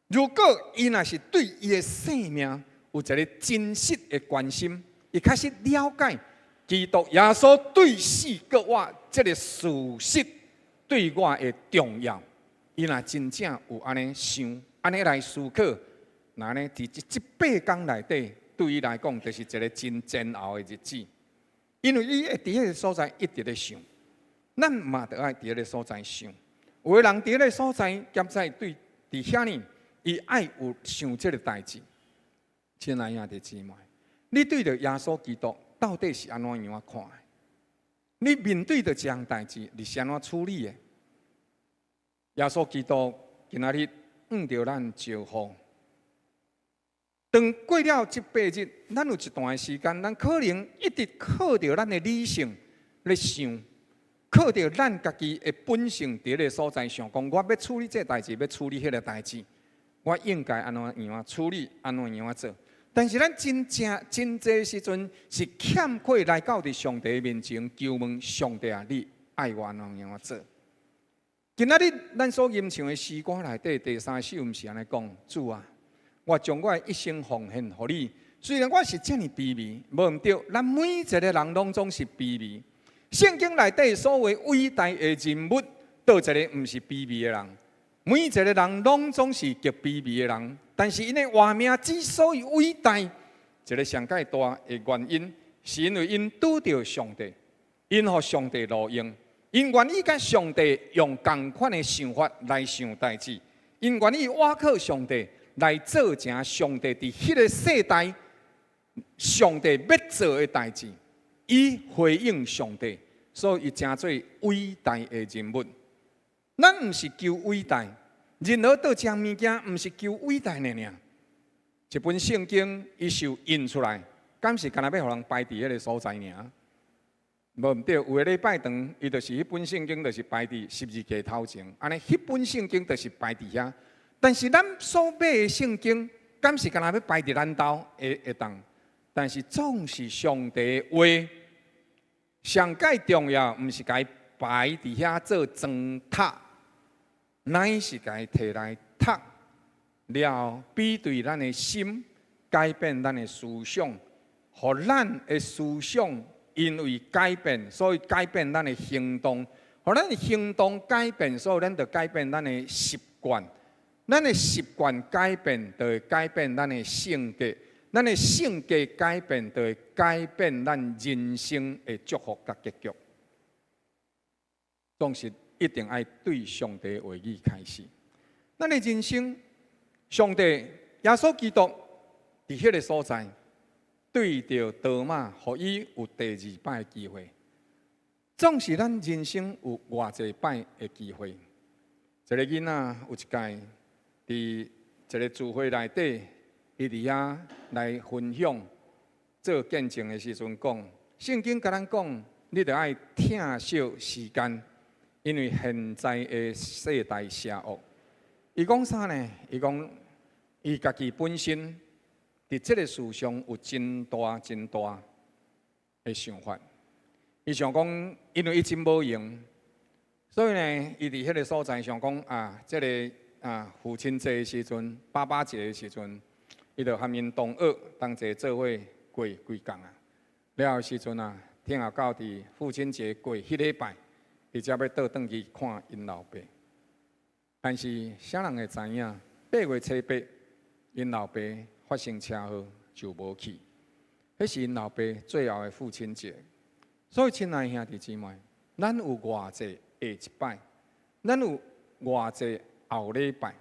如果伊若是對伊的生命有一个真實的關心，伊確實了解基督耶穌對死閣活這个事實對我的重要，伊若真正有按呢想，按呢來思考，若按呢佇這八工內底，對伊來講就是一个真煎熬的日子，因為伊會佇彼个所在一直咧想，咱嘛著愛佇彼个所在想。有的人佇彼个所在，兼在對佇遐呢，伊愛有想這个代誌。親愛兄弟姊妹，你對著耶穌基督到底是按怎樣仔看的？你面對著這項代誌，你是按怎處理的？耶穌基督今仔日向著咱招呼。當過了這八日，咱有一段的時間，咱可能一直靠著咱的理性咧想，靠著咱家己的本性佇彼个所在想，講我欲處理這个代誌，欲處理彼个代誌，我應該按怎樣仔處理，按怎樣仔做。但是咱真正真濟時陣是欠缺來到佇上帝面前求問上帝啊，你愛我按怎樣仔做？今仔日咱所吟唱的詩歌內底第三首，毋是按呢講，主啊，我將我的一生奉獻予你。雖然我是遮爾卑微，無毋對，咱每一個人攏總是卑微。聖經內底所謂偉大的人物，佗一个毋是卑微的人。每一個人攏總是極卑微的人，但是𪜶的活命之所以偉大，一个上蓋大的原因，是因為𪜶拄著上帝，𪜶予上帝路用，𪜶願意佮上帝用仝款的想法來想代誌，𪜶願意倚靠上帝來做成上帝佇彼个世代上帝欲做的代誌，伊回應上帝，所以伊成做偉大的人物。咱毋是求偉大，任何佗一項物件毋是求偉大爾爾。一本聖經伊受印出來，敢是干焦欲予人擺佇彼个所在爾？無毋對，有的禮拜堂，伊就是彼本聖經，就是擺佇十字架頭前，按呢，彼本聖經就是擺佇遐。但是咱所買的聖經，敢是干焦欲擺佇咱兜會會當？但是總是上帝的話，上蓋重要，毋是共伊擺佇遐做磚塔。乃是共伊提來讀了，比對咱的心，改變咱的思想，予咱的思想因為改變，所以改變咱的行動，予咱的行動改變，所以咱就改變咱的習慣，咱的習慣改變，就會改變咱的性格，咱的性格改變，就會改變咱人生的祝福佮結局。總是一定愛對上帝話語開始。咱的人生，上帝耶穌基督佇彼个所在，對著多馬，予伊有第二擺的機會。總是咱人生有偌濟擺的機會。一个囡仔有一擺佇一个聚會內底，伊佇遐來分享做見證的時陣講，聖經共咱講，你著愛疼惜時間。因為現在的世代邪惡，伊講啥呢？伊講伊家己本身佇這个世上有真大真大的想法。伊想講，因為伊真無閒，所以呢，伊佇彼个所在想講啊，這个啊父親節的時陣、爸爸節的時陣，伊就含𪜶同學同齊做伙過規工啊。了後時陣啊，聽後到佇父親節過彼禮拜。伊才欲倒轉去看𪜶老爸，但是啥人會知影？8月初8，𪜶老爸發生車禍就無去，彼是𪜶老爸最後的父親節。所以，親愛兄弟姊妹，咱有偌濟下一擺，咱有偌濟後禮拜，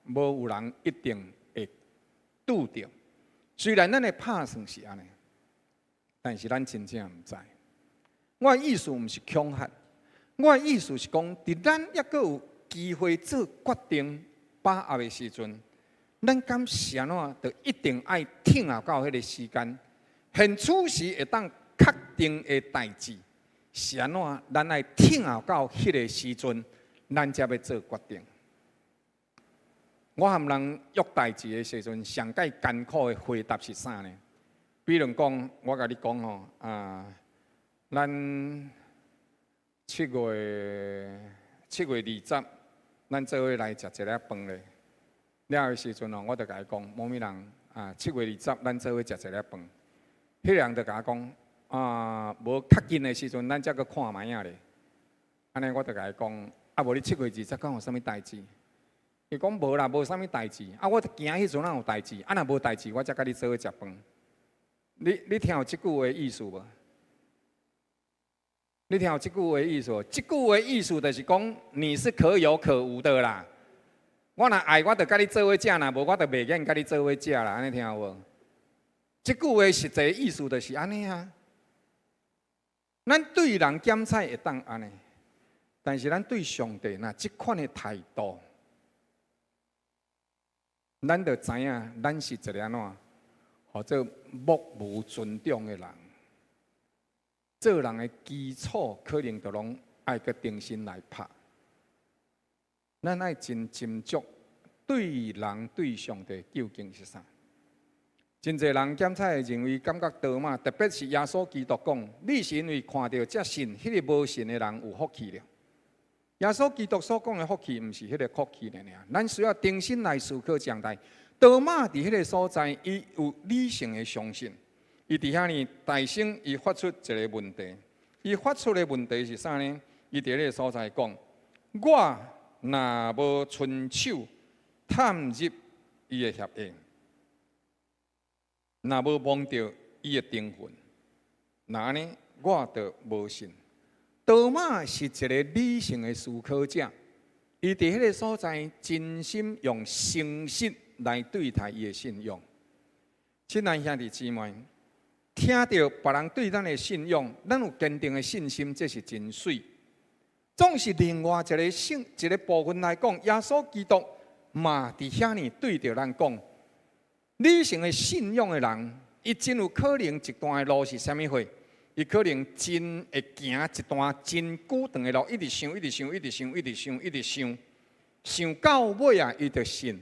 無有人一定會拄著。雖然咱的拍算是按呢，但是咱真正毋知。我的意思毋是恐嚇。我的意思是講，佇咱猶閣有機會做決定把握的時陣，咱敢是按怎，就一定愛等候到彼个時間，現此時會當確定的代誌是按怎，咱愛等候到彼个時陣，咱才欲做決定。我和人約代誌的時陣，上蓋艱苦的回答是啥呢？比如講，我共你講吼，啊，咱。7月20，咱做伙來食一粒飯咧。了的時陣哦，我就共伊講，某物人啊，七月二十，咱做伙食一粒飯。彼个人就共我講，啊，無較近的時陣，咱才閣看覓仔咧。按呢，我就共伊講，啊，無你七月二十敢有啥物代誌？伊講無啦，無啥物代誌。啊，我就驚彼陣仔有代誌，啊，若無代誌，我才佮你做伙食飯。你聽有這句話意思無？你聽有這句話意思無？這句話意思就是講你是可有可無的啦。我若愛，我就佮你做伙食；若無，我就袂願佮你做伙食啦。按呢聽有無？這句話實際意思就是按呢啊。咱對人檢採會當按呢，但是咱對上帝若這款的態度，咱就知影咱是一个按怎，號做目無尊重的人。做人的基礎可能就攏愛閣重新來拍。咱愛真斟酌對人對上帝究竟是啥？真濟人檢採會認為感覺多馬，特別是耶穌基督講，你是因為看著才信，彼个無信的人有福氣了。耶穌基督所講的福氣，毋是彼个福氣爾爾。咱需要重新來思考這項代。多馬佇彼个所在，伊有理性的相信。伊佇遐呢，大聲伊發出一个問題。伊發出的問題是啥呢？伊佇彼个所在講：我若無親手探入伊的脅下，若無摸著伊的釘痕，那按呢我就無信。多馬是一个理性的思考者，伊佇彼个所在真心用誠實來對待伊的信仰。親愛兄弟姊妹，聽著別人對咱的信仰，咱有堅定的信心，這是真媠。總是另外一个性一個部分來講，耶穌基督嘛佇遐呢對著咱講，理性的信仰的人，伊真有可能一段的路是啥物貨？伊可能真會行一段真久長的路，一直想，一直想，一直想，一直想，一直想，想到尾啊，伊就信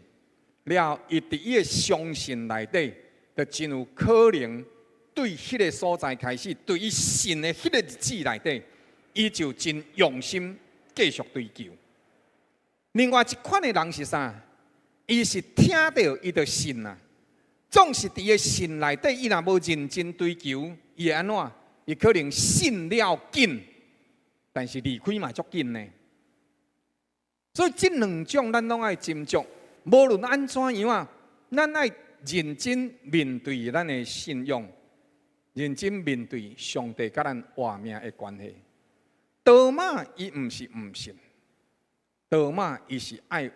了。伊佇伊的相信內底，就真有可能對彼个所在開始，對伊信的彼个日子內底，伊就真用心繼續追求。另外一款的人是啥？伊是聽著伊就信啊。總是佇伊的信內底，伊若無認真追求，伊會按怎？伊可能信了緊，但是離開嘛足緊呢。所以這兩種咱攏愛斟酌。無論按怎樣啊，咱愛認真面對咱的信仰，認真面對上帝佮咱活命的關係。多馬伊毋是毋信，多馬伊是愛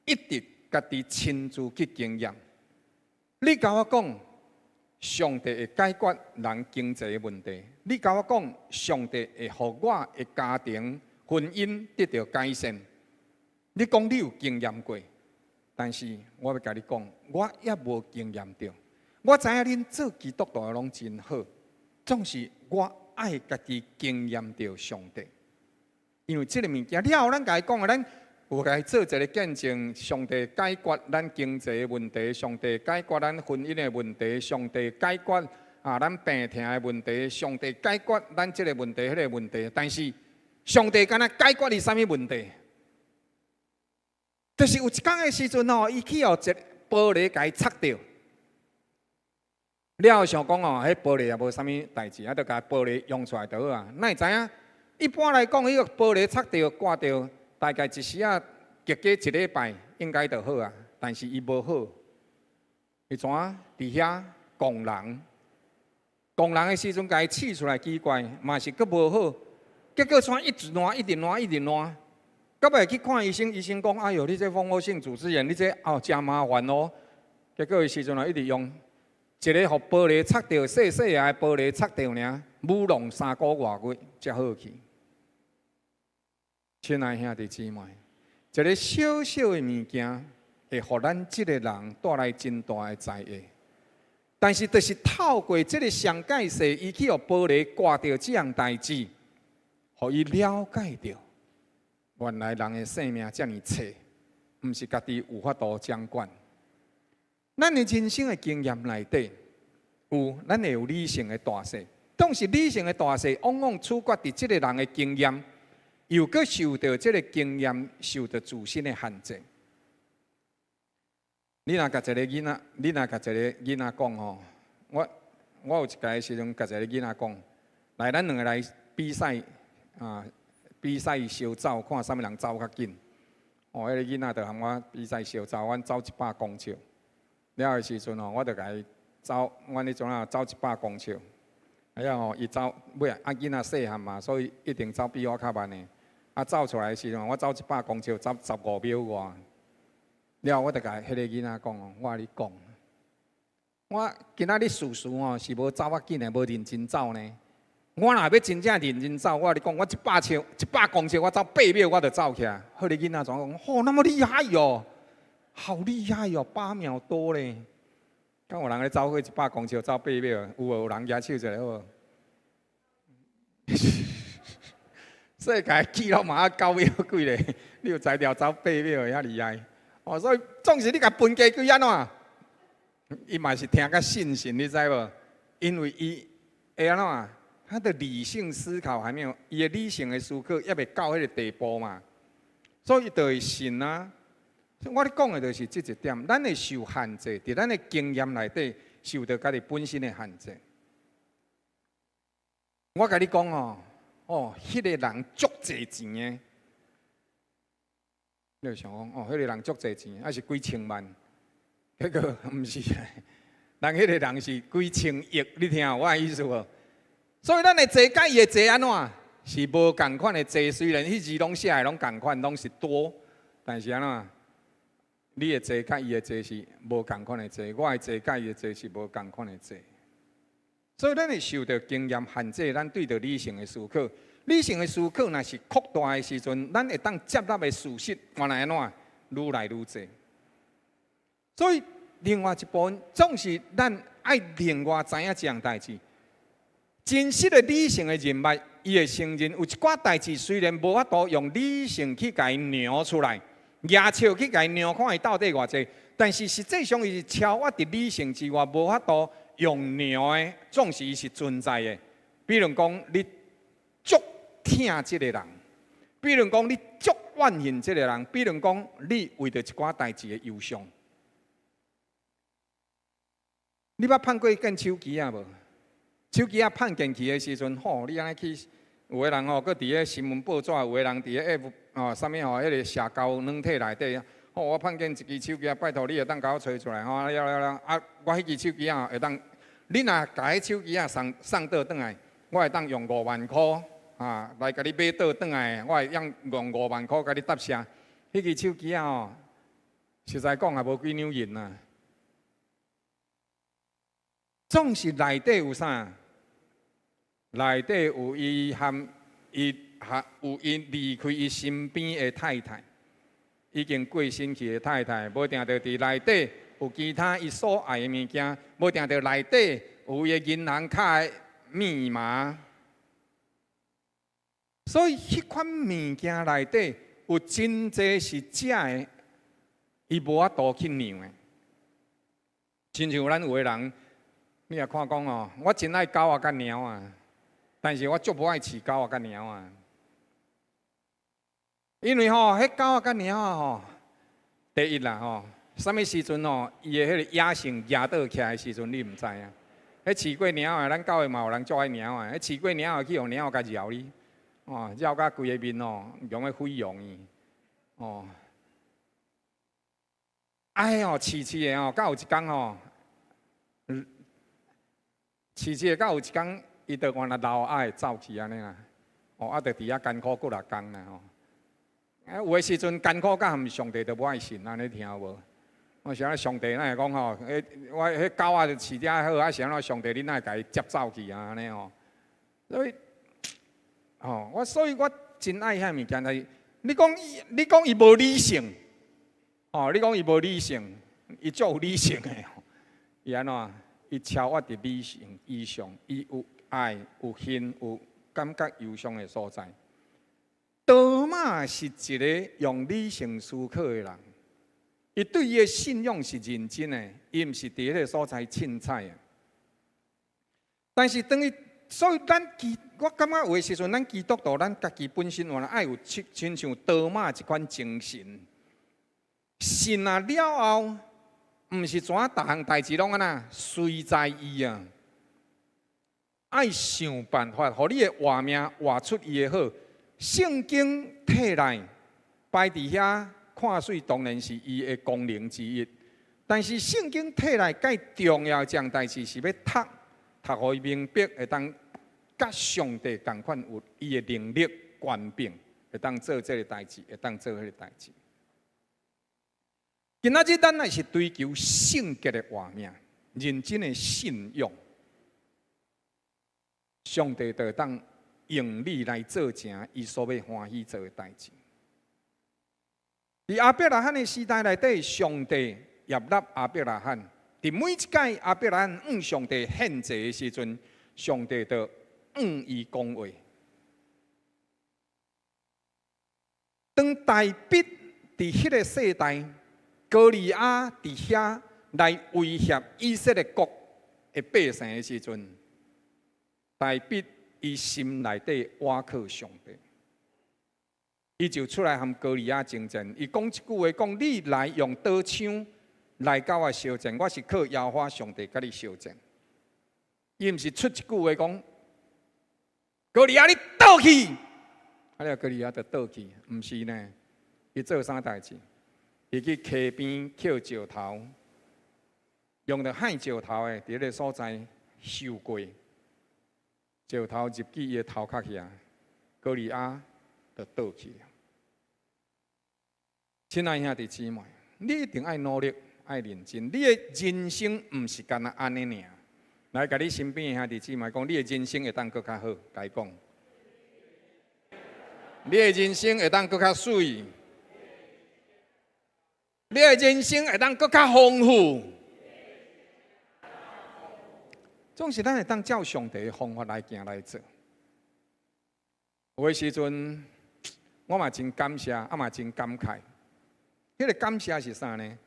一直家己親自去經驗。你共我講，上帝會解決人經濟的問題；你共我講，上帝會予我的家庭婚姻得著改善。你講你有經驗過，但是我欲共你講，我猶無經驗著。我知影恁做基督徒的攏真好，總是我愛家己經驗著上帝，因為這个物件了後，咱共伊講的，咱有共伊做一个見證，上帝解決咱經濟的問題，上帝解決咱婚姻的問題，上帝解決啊咱病疼的問題，上帝解決咱這个問題、彼个問題。但是上帝敢若解決你啥物問題？就是有一工的時陣吼，伊去予一玻璃共伊插著。了後想講哦，彼玻璃也無啥物代誌，啊，就共玻璃用出來就好啊。哪會知影？一般來講，彼個玻璃插著割著，大概一時仔隔過一禮拜應該就好啊。但是伊無好，伊怎佇遐戇人？戇人的時陣，共伊試出來奇怪，嘛是閣無好。結果怎一直爛，一直爛，一直爛。到尾去看醫生，醫生講：哎喲，你這蜂窩性組織炎，你這哦誠麻煩哦。結果伊時陣啊，一直用。一个予玻璃插著，細細个玻璃插著爾，舞弄3個外月才好去。親愛兄弟姊妹，一个小小的物件，會予咱這个人帶來真大的災禍。但是，就是透過這个上蓋世，伊去予玻璃割著這項代誌，予伊了解著，原來人的性命遮爾脆，毋是家己有法度掌管。咱的人生的經驗內底，有咱會有理性的大細，當時理性的大細，往往取決佇這个人的經驗，又閣受著這个經驗受著自身的限制。你若共一个囡仔，你若共一个囡仔講吼，我有一擺時陣共一个囡仔講，來，咱兩个來比賽啊，比賽相走，看啥物人走較緊。哦，彼个囡仔就和我比賽相走，阮走100公尺。了的時陣吼，我就共伊走，阮彼陣啊走一百公尺。哎呀吼，伊走尾啊，囡仔細漢嘛，所以一定走比我較慢的。啊，走出來的時陣，我走一百公尺，走15秒外。了後，我就共彼个囡仔講哦，我共你講，我今仔日事實吼是無走較緊的，無認真走呢。我若欲真正認真走，我共你講，我100尺、100公尺，我走8秒我就走起來。彼个囡仔怎講？哦，那麼厲害喲！好厲害喲，8秒多咧！敢有人咧走過一百公尺走八秒？有無？有人舉手一下好無？世界紀錄嘛9秒幾咧？你有才調走八秒遐厲害？哦，所以總是你共分雞幾按怎？伊嘛是聽甲信信，你知無？因為伊會按怎？他的理性思考還沒有，伊的理性的思考猶未到彼个地步嘛，所以伊就會信啊。我咧講的就是這一點，咱會受限制，佇咱的經驗內底受著家己本身的限制。我共你講哦，哦，彼個人足濟錢的，你就想講哦，彼個人足濟錢，抑是幾千萬，結果毋是，人彼個人是幾千億，你聽有我的意思無？所以咱的濟佮伊的濟按怎？是無仝款的濟，雖然彼字攏寫的攏仝款，攏是多，但是按怎？你的濟佮伊的濟是無仝款的濟，我的濟佮伊的濟是無仝款的濟。所以咱會受著經驗限制，咱對著理性的思考，理性的思考若是擴大的時陣，咱會當接納的事實原來按怎？愈來愈濟。所以另外一部分，總是咱愛另外知影一項代誌。真實的理性的人物，伊會承認有一寡代誌，雖然無法度用理性去共伊量出來，舉尺去共伊量看伊到底偌濟，但是實際上伊是超越佇理性之外，無法度用量的，總是伊是存在的。比如講，你足疼這个人；比如講，你足怨恨這个人；比如講，你為著一寡代誌的憂傷。你捌盼過見手機仔無？手機仔盼見去的時陣，吼，你按呢去，有的人吼，閣佇咧新聞報紙，有的人佇咧 F 吼，啥物吼，彼个社交軟體內底，吼，我盼見一支手機仔，拜託你會當共我揣出來吼，了了了，啊，我彼支手機仔會當，你若共彼手機仔送送倒轉來，我會當用5萬箍啊來共你買倒轉來，我會用用五萬箍共你答謝。彼支手機仔吼，實在講也無幾兩銀啊。總是內底有啥？內底有伊含伊含有伊離開伊身邊的太太，已經過身去的太太，無定著佇內底有其他伊所愛的物件，無定著內底有伊的銀行卡的密碼。所以，彼款物件內底有真濟是假的，伊無法度去量的。親像咱有的人，你若看講哦，我真愛狗仔佮貓仔，但是我足無愛飼狗仔佮貓仔，因為吼，彼狗仔佮貓仔吼，第一啦吼，啥物時陣吼，伊的彼個野性惹倒起來的時陣，你毋知影。彼飼過貓仔，咱教會嘛有人足愛貓仔，彼飼過貓仔去予貓仔共咬你，哦，咬甲規個面哦，用咧毀容伊，哦。哎哦，飼飼的吼，到有一工吼，飼飼的到有一工，伊就原來老愛走去按呢啦，哦，啊，就佇遐艱苦幾若工啦吼。啊，有的時陣艱苦甲含上帝都無愛信，按呢聽有無？我想上帝哪會講吼？彼我彼狗仔就飼遮好，啊，是按怎上帝你哪會共伊接走去啊？按呢吼。所以，吼，我所以我真愛遐物件，但是你講伊，你講伊無理性，吼，你講伊無理性，伊足有理性的，伊按怎？伊超越佇理性以上，伊有愛、有恨、有感覺憂傷的所在。多馬是一个用理性思考的人，伊對伊的信仰是認真的，伊毋是佇彼个所在凊彩的。但是當伊，所以咱基，我感覺有的時陣，咱基督徒，咱家己本身原來愛有親像多馬這款精神。信啊了後，毋是怎逐項代誌攏按怎隨在伊啊，愛想辦法，予你的活命活出伊的好。聖經摕來擺佇遐看媠，當然是伊的功能之一。但是聖經摕來蓋重要一項代誌是欲讀，讀予伊明白，會當佮上帝仝款有伊的能力、權柄，會當做這个代誌，會當做彼个代誌。今仔日咱若是追求聖潔的活命，認真的信仰，上帝就會當用你來做成伊所欲歡喜做的代誌。佇亞伯拉罕的時代內底，上帝悅納亞伯拉罕。佇每一擺亞伯拉罕向上帝獻祭的時陣，上帝就向伊講話。當大衛佇彼个世代，歌利亞佇遐來威脅以色列國的百姓的時陣，大衛伊心內底倚靠上帝。伊就出來和歌利亞爭戰。伊講一句話，講你來用刀槍來佮我相戰，我是靠耶和華上帝佮你相戰。伊毋是出一句話講，歌利亞你倒去，啊了歌利亞就倒去，毋是呢？伊做啥代誌？伊去溪邊抾石頭，用著亥石頭的，佇彼个所在修過，石頭入去伊的頭殼遐，歌利亞就倒去了。親愛兄弟姊妹，你一定愛努力，愛認真。你的人生毋是干焦按呢爾。來，共你身邊的兄弟姊妹講，你的人生會當閣較好，共伊講。你的人生會當閣較媠，你的人生會當閣較豐富。總是咱會當照上帝的方法來行來做。有的時陣，我嘛真感謝，啊嘛真感慨。彼個感謝是啥呢？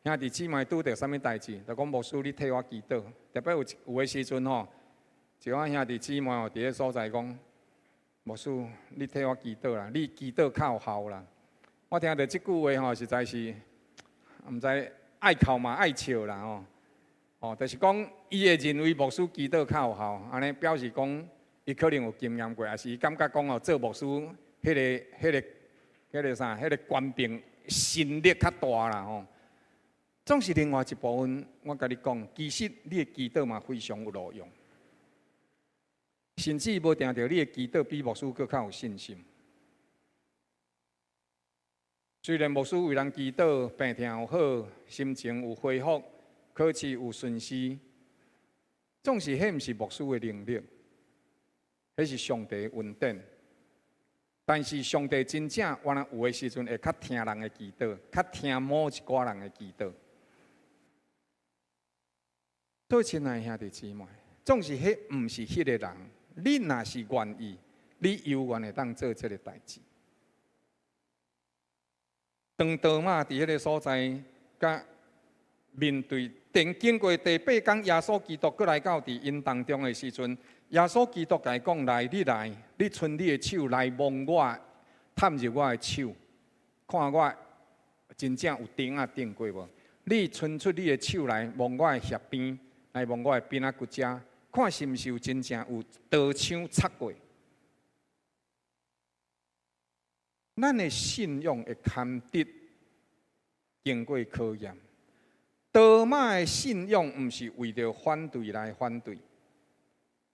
兄弟姊妹拄著啥物代誌，就講牧師你替我祈禱。特別有有的時陣吼，一寡兄弟姊妹哦，佇彼所在講，牧師你替我祈禱啦，你祈禱較有效啦。我聽著這句話吼，實在是毋知愛哭嘛愛笑啦吼。哦，就是講伊會認為牧師祈禱較有效，按呢表示講伊可能有經驗過，抑是伊感覺講哦，做牧師彼個啥，彼個權柄神力較大啦吼。總是另外一部分，我共你講，其實你的祈禱嘛非常有路用，甚至無定著你的祈禱比牧師閣較有信心。雖然牧師為人祈禱，病痛有好，心情有恢復，考試有順遂，總是彼毋是牧師的能力，彼是上帝的恩典。但是上帝真正原來有的時陣會較聽人的祈禱，較聽某一寡人的祈禱。所以，親愛兄弟姊妹，總是彼毋是彼個人，你若是願意，你猶原會當做這个代誌。當多馬佇彼个所在，佮面對當經過第八工，耶穌基督閣來到佇𪜶當中的時陣，耶穌基督共伊講：來，你來，你伸你的手來摸我，探入我的手，看我真正有釘仔釘過無？你伸出你的手來摸我的額邊，來摸我的邊仔骨遮，看是毋是有真正有刀槍插過？咱的信仰會堪得經過考驗。多馬的信仰毋是為著反對來反對，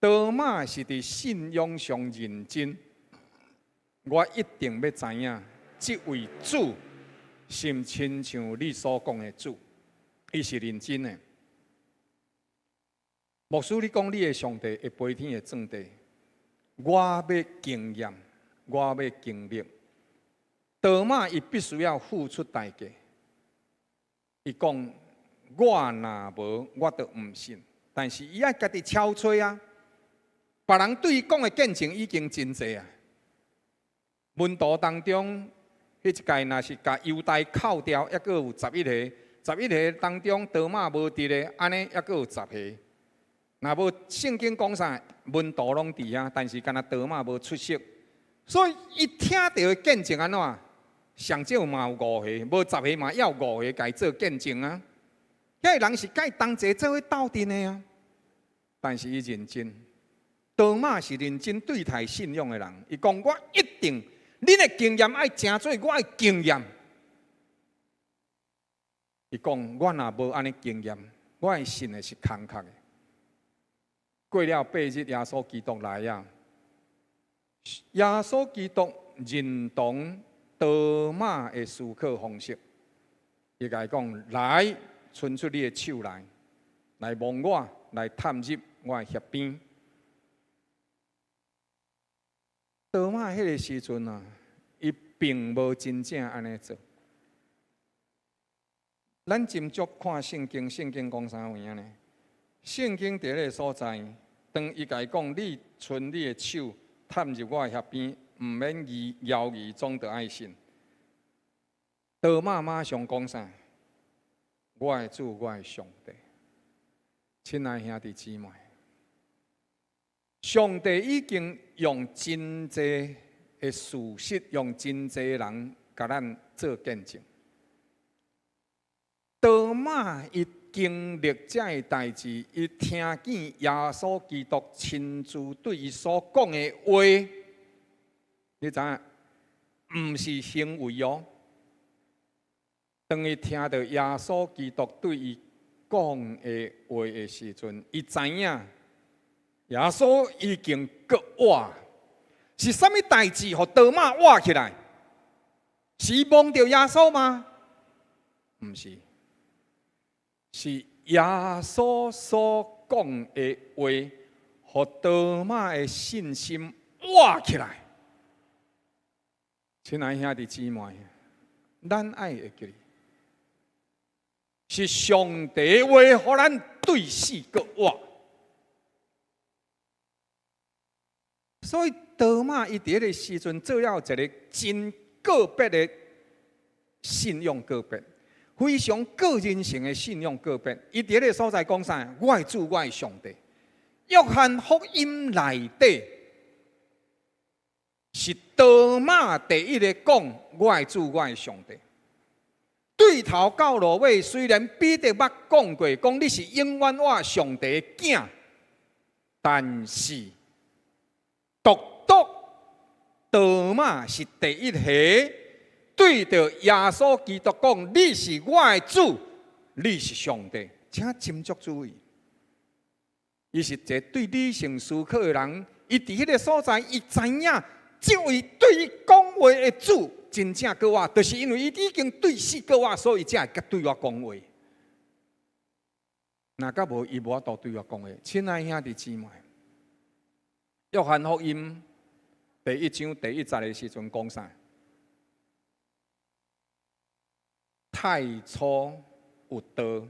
多馬是佇信仰上認真。我一定欲知影，這位主是毋親像你所講的主，伊是認真的。牧師，你講你的上帝會飛天會轉地，我欲經驗，我欲經歷。多馬伊必須要付出代價。伊講：我若無，我就毋信。但是伊愛家己敲揣啊！別人對伊講的見證已經真濟啊。門徒當中，彼一屆若是共猶大扣掉，猶閣有十一个。十一个當中，多馬無佇咧，按呢猶閣有十个。若無聖經講啥，門徒攏佇遐，但是干焦多馬無出席，所以伊聽著的見證按怎？上少嘛有五個，無十个嘛也有五个，共伊做見證啊。遐个人是共伊同齊做伙鬥陣的啊，但是伊認真，多馬是認真對待信仰的人。伊講我一定，恁的經驗愛成做我的經驗。伊講我若無按呢經驗，我的信的是空殼的。過了八日，耶穌基督來啊！耶穌基督認同多馬的思考方式，伊共伊講：來，伸出你的手來，來摸我，來探入我的額邊。多馬彼个時陣啊，伊並無真正按呢做。咱斟酌看聖經，聖經講啥物仔呢？聖經佇彼个所在，當伊共伊講，你伸你的手探入我的額邊，毋免疑猶疑，總著愛信。多馬馬上講啥？我的主，我的上帝。親愛兄弟姊妹，上帝已經用真濟的事實，用真濟人共咱做見證。多馬伊經歷這个代誌，伊聽見耶穌基督親自對伊所講的話，你知影？毋是行為哦。當伊聽著耶穌基督對伊講的話的時陣，伊知影耶穌已經閣活。是啥物代誌，予多馬活起來？是伊摸著耶穌嗎？毋是，是耶穌所講的話，予多馬的信心活起來。親愛兄弟姊妹，咱愛會記得，是上帝話，予咱對死閣活。所以多馬伊佇彼个時陣做了一个真個別的信仰告別，非常個人性的信仰告別。伊佇彼个所在講啥？我的主，我的上帝。約翰福音內底是多馬第一个講我的主，我的上帝。對頭到落尾，雖然彼得捌講過，講你是永遠活上帝的囝，但是獨獨多馬是第一个對著耶穌基督講：你是我的主，你是上帝。請斟酌注意，伊是一个對理性思考的人，伊佇彼个所在，伊知影這位對伊講話的主真正閣活，就是因為伊已經對死閣活，所以才會對我講話。若閣無，伊無法度對我講話。親愛兄弟姊妹，約翰福音第一章第一節的時陣講啥？太初有道，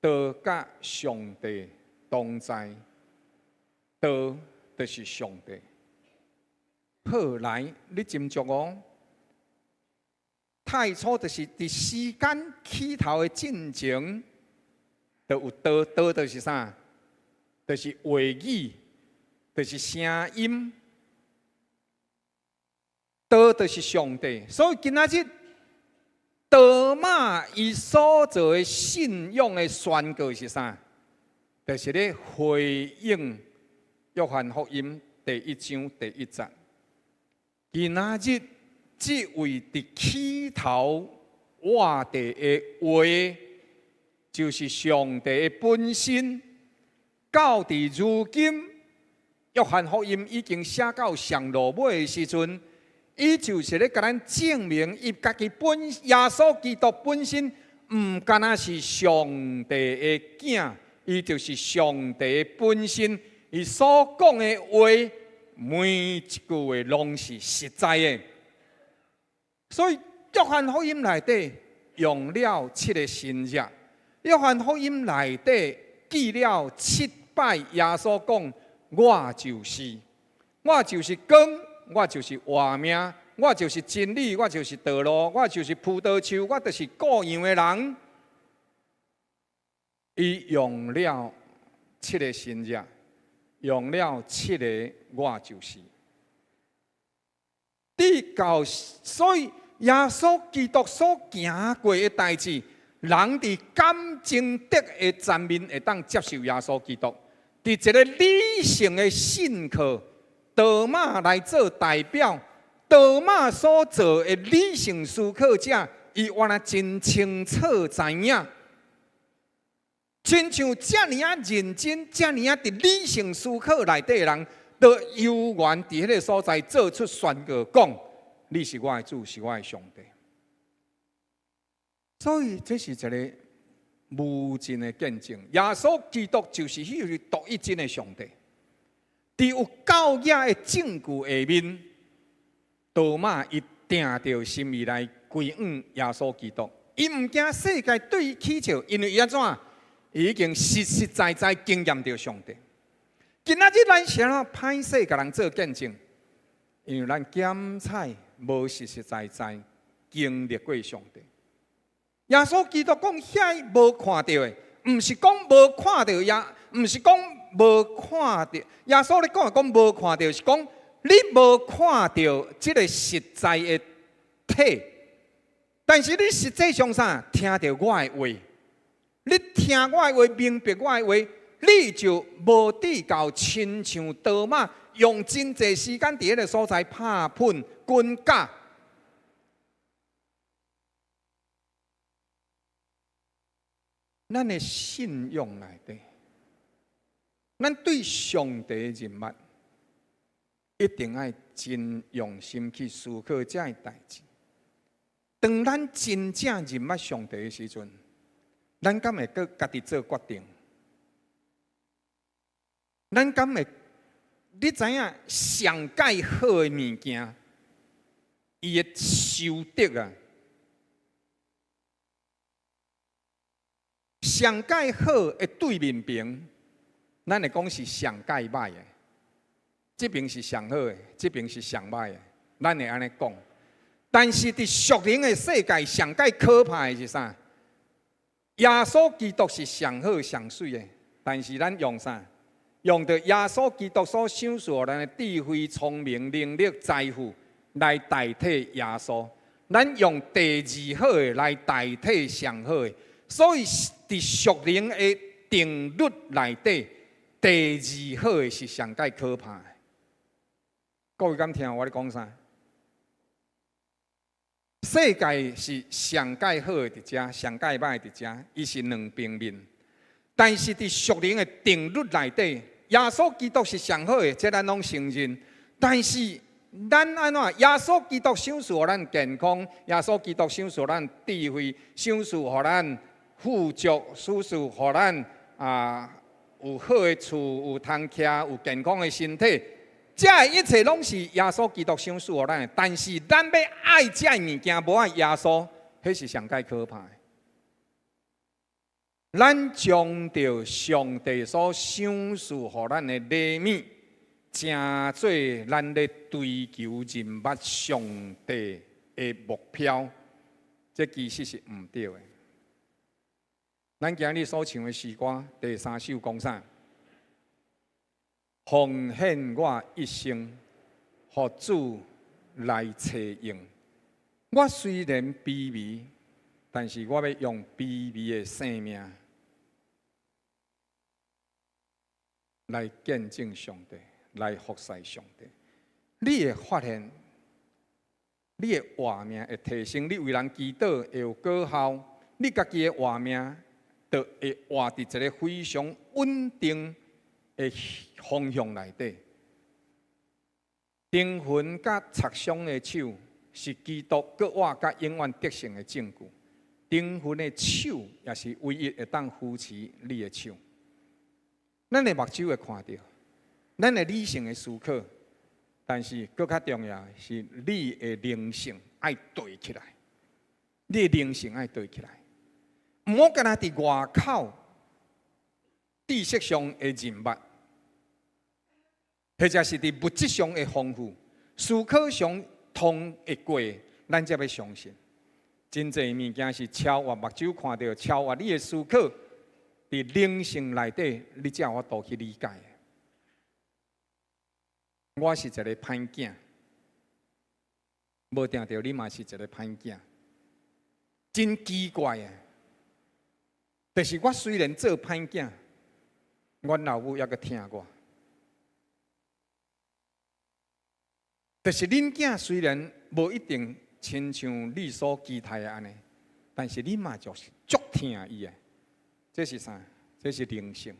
道佮上帝同在，道就是上帝。好，來，你斟酌哦。太初就是佇時間起頭的進前，就有道，道就是啥？就是話語，就是聲音。道就是上帝。所以今仔日多馬伊所做的信仰的宣告是啥？就是咧回應約翰福音第一章第一節。今仔日這位佇起頭活著的話，就是上帝的本身。到佇如今，約翰福音已經寫到上落尾的時陣，伊就是咧共咱證明，伊家己本耶穌基督本身，毋干焦是上帝的囝，伊就是上帝的本身。伊所講的話，每一句話攏是實在的。所以，約翰福音內底用了七个神跡，約翰福音內底記了七擺耶穌講：我就是，我就是光，我就是活命，我就是真理，我就是道路，我就是葡萄樹，我就是顧羊的人。伊用了七个神跡，用了七个我就是。直到所以耶穌基督所行過的代誌，人佇感情德的層面會當接受耶穌基督，佇一个理性的信靠，多馬來做代表，多馬所做的理性思考者，伊原來真清楚知影，親像遮爾仔認真、遮爾仔佇理性思考內底的人，都有緣佇彼个所在做出宣告，講你是我的主，是我的上帝。所以這是一个無盡的見證。耶穌基督就是彼位獨一真的上帝。佇有夠額的證據下面，多馬伊定著心意來歸向耶穌基督。伊毋驚世界對伊起笑，因為伊按怎？伊已經實實在在經驗著上帝。今仔日咱是按怎歹勢共人做見證？因為咱檢採無實實在在經歷過上帝。耶穌基督講遐無看著的，毋是講無看著耶，毋是講無看著。耶穌咧講講無看著，是講你無看著這个實在的體，但是你實際上啥聽著我的話，你聽我的話，明白我的話，你就無至到親像多馬用真濟時間佇彼个所在拍噴滾絞。咱的信仰內底，咱對上帝認捌，一定愛真用心去思考這个代誌。當咱真正認捌上帝的時陣，咱敢會閣家己做決定？咱敢會？你知影上蓋好的物件，伊的收得啊！上蓋好的對面爿，咱會講是上蓋歹的。這爿是上好的，這爿是上歹的，咱會按呢講。但是佇屬靈的世界，上蓋可怕的是啥？耶穌基督是上好上媠的，但是咱用啥？用著耶穌基督所賞賜予咱的智慧、聰明、能力、財富來代替耶穌。咱用第二好的來代替上好的，所以佇屬靈的定律內底，第二好的是上蓋可怕的。各位敢聽我咧講啥？世界是上蓋好的佇遮，上蓋歹佇遮，伊是兩平面。但是佇屬靈的定律內底，耶穌基督是上好的，這咱攏承認。但是咱按怎？耶穌基督賞賜予咱健康，耶穌基督賞賜予咱智慧，賞賜予咱富足，賞賜予咱啊有好的厝，有通徛，有健康的身體。這一切攏是耶穌基督賞賜予咱的。但是咱欲愛這个物件，無愛耶穌，彼是上蓋可怕的。咱將著上帝所賞賜予咱的禮物，成做咱咧追求認捌上帝的目標，這其實是毋對的。咱今日所唱的詩歌第三首講啥？奉獻我一生，予主來揣用。我雖然卑微，但是我欲用卑微的生命來見證上帝，來服侍上帝。你會發現，你的活命會提升，你為人祈禱會有果效，你家己的活命就會活佇一個非常穩定的方向內底。釘痕佮擦傷的手，是基督閣活佮永遠得勝的證據。釘痕的手也是唯一會當扶持你的手。咱的目睭會看著，咱的理性會思考，但是閣較重要是你的靈性愛對起來，你的靈性愛對起來，毋好干焦佇外口知識上的認捌，或者是佇物質上的豐富，思考上通會過，咱才欲相信。真濟物件是超越目睭看著，超越你的思考，佇靈性內底，你才有法度去理解。我是一个歹囝，無定著你嘛是一个歹囝，真奇怪啊！就是我雖然做歹囝，阮老母猶閣疼我。就是恁囝雖然無一定親像你所期待的按呢，但是你嘛就是足疼伊的。這是啥？這是靈性。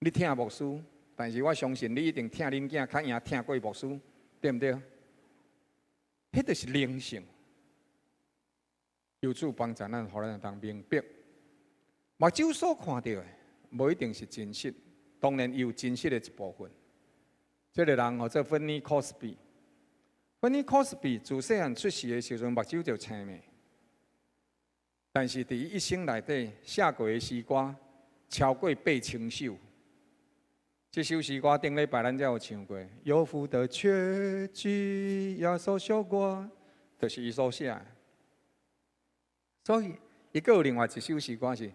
你疼牧師，但是我相信你一定疼恁囝較贏疼過牧師，對毋對？彼就是靈性。求主幫助咱，予咱會當明白。目睭所看著的，無一定是真實，當然伊有真實的一部分。這个人號做芬尼·科斯比。芬尼·科斯比自細漢出世的時陣，目睭就青的。但是佇伊一生內底寫過的詩歌超過8000首。這首詩歌頂禮拜咱才有唱過。有福的確據，耶穌贖我，就是伊所寫的。所以，伊閣有另外一首詩歌是，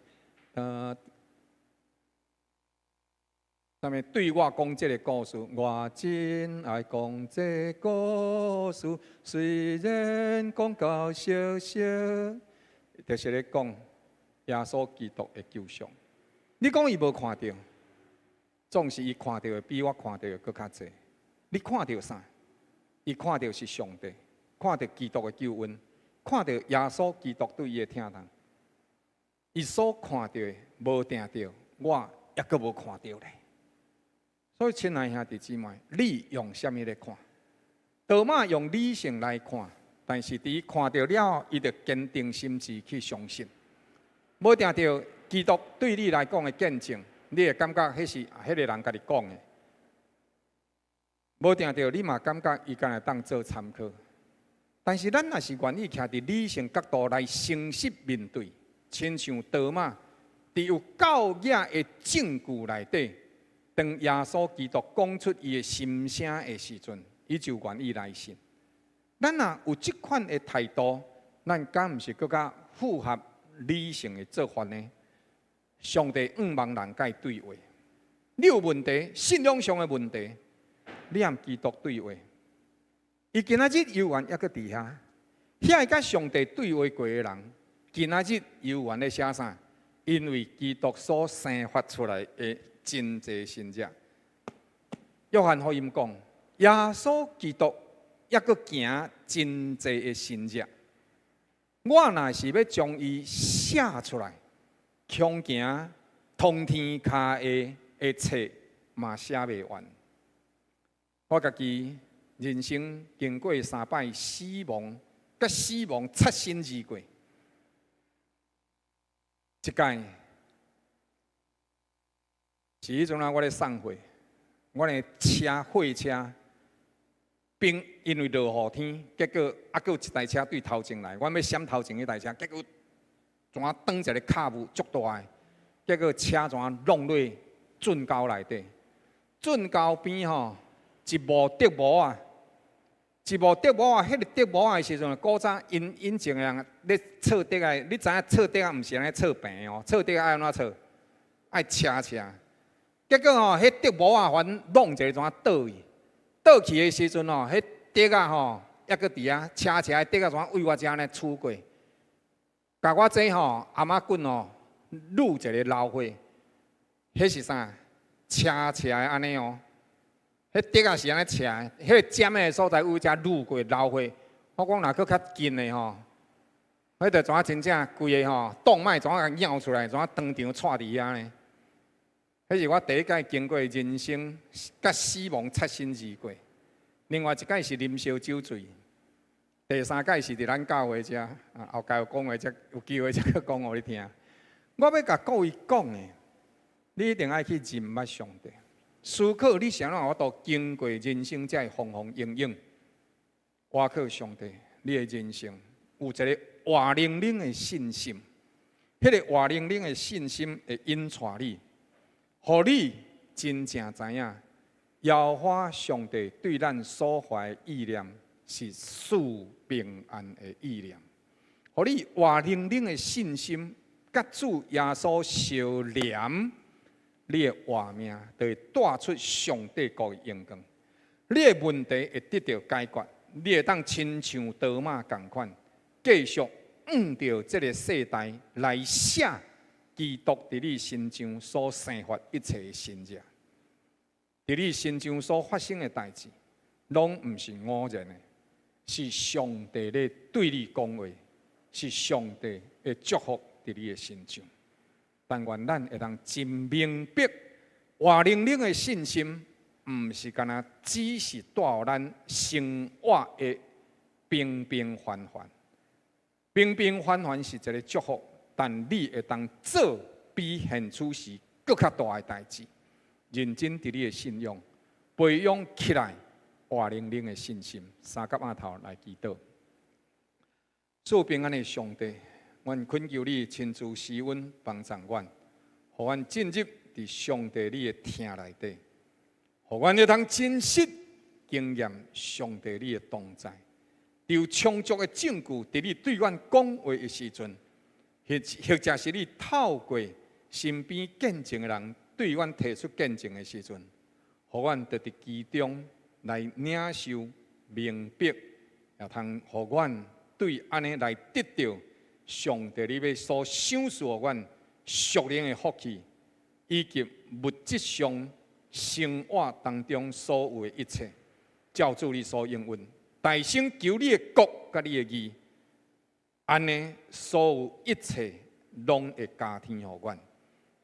啥物對我講這个故事，我真愛講這故事，雖然講到熟熟，就是咧講耶穌基督的救贖。你講伊無看著，總是伊看著的比我看著的閣較濟。你看著啥？伊看著是上帝，看著基督的救恩，看著耶穌基督對伊的疼痛。伊所看著的無定著，我猶閣無看著咧。所以，親愛兄弟姊妹，你用啥物來看？多瑪用理性來看，但是佇伊看著了，伊就堅定心志去相信。無定著基督對你來講的見證，你會感覺彼是彼个人家己講的。無定著你嘛感覺伊敢會當做參考。但是咱若是願意徛佇理性角度來誠實面對，親像多瑪佇有夠額的證據內底，當耶穌基督講出伊的心聲的時陣，伊就願意來信。咱若有這款的態度，咱敢毋是閣較符合理性的做法呢？上帝向望人佮伊對話，你有問題，信仰上的問題，你和基督對話。伊今仔日猶原猶閣佇遐，遐个佮上帝對話過的人，今仔日猶原咧寫啥？因為基督所生發出來的真濟神跡。約翰福音講，耶穌基督猶閣行真濟的神跡。我若是欲將伊寫出來，恐驚通天跤下的冊嘛寫袂完。我家己人生經過三擺死亡，佮死亡擦身而過。一擺是彼陣啊，我咧送貨，我的車貨車，並因為落雨天，結果猶閣有一台車對頭前來，我欲閃頭前彼台車，結果怎啊轉一个跤步足大的，結果車怎啊弄落圳溝內底，圳溝邊吼一幕竹幕仔，一幕竹幕仔，彼个竹幕仔的時陣，古早𪜶以前的人咧錯竹仔，你知影錯竹仔毋是按呢錯平哦，錯竹仔愛按怎錯？愛斜斜。結果吼，彼竹幕仔反弄一个怎啊倒去？倒去的時陣吼，彼竹仔吼，猶閣佇遐斜斜的竹仔怎啊對我遮按呢杵過？共我這吼頷仔骨吼，擼一个流血。彼是啥？斜斜的按呢哦。彼竹仔是按呢斜的，彼个尖的所在對遮擼過流血。我講若閣較近的吼，彼就怎啊真正規个吼動脈怎啊共迳出來，怎啊當場掣佇遐呢？彼是我第一擺經過人生佮死亡擦身而過。另外一擺是啉燒酒醉，第三擺是佇咱教會遮，啊後蓋有講話才有機會才閣講予你聽。我欲共各位講的，你一定愛去認捌上帝。思考你是按怎有法度經過人生這風風雨雨，倚靠上帝，你的人生有一个活靈靈的信心。彼个活靈靈的信心會引帶你，予你真正知影，耶和華上帝對咱所懷的意念是賜平安的意念，予你活靈靈的信心，佮主耶穌相連，你的活命就會帶出上帝國的榮光，你的問題會得著解決，你會當親像多瑪仝款，繼續按著這个世代來寫基督佇你身上所生發一切的神跡，佇你身上所發生的代誌，攏毋是偶然的，是上帝咧對你講話，是上帝的祝福佇你的身上。但願咱會當真明白，活靈靈的信心，毋是干焦只是帶予咱生活的平平凡凡。平平凡凡是一个祝福，但你會當做比現此時閣較大的代誌。認真佇你的信仰，培養起來活靈靈的信心。三佮阿頭來祈禱，賜平安的上帝，阮懇求你親自施恩幫助阮，予阮進入佇上帝你的疼內底，予阮會當真實經驗上帝你的同在。有充足的證據，佇你對阮講話的時陣，或者是你透過身邊見證的人對阮提出見證的時陣，予阮就佇其中來領受明白，也通予阮對按呢來得著上帝你欲所賞賜予阮屬靈的福氣，以及物質上生活當中所有的一切，照主你所應允，大聲求你的國佮你的義，按呢所有一切攏會加添予阮。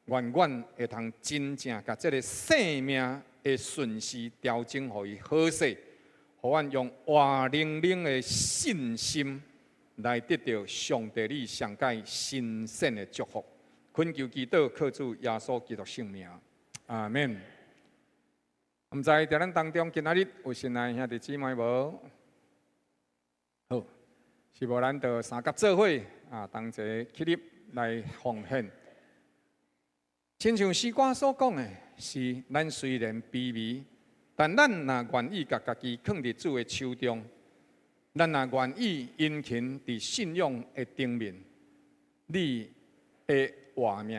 願阮會通真正共這个生命的順序調整，予伊好勢，予阮用活靈靈的信心來得著上帝你上蓋神聖的祝福。懇求祈禱，靠主耶穌基督聖名，阿們。毋知佇咱當中今仔日有新來兄弟姊妹無？好，是無咱就三甲做伙啊，同齊起立來奉獻。親像詩歌所講的，是咱雖然卑微，但咱若願意共家己囥佇主的手中，咱若願意殷勤佇信仰的頂面，你的活命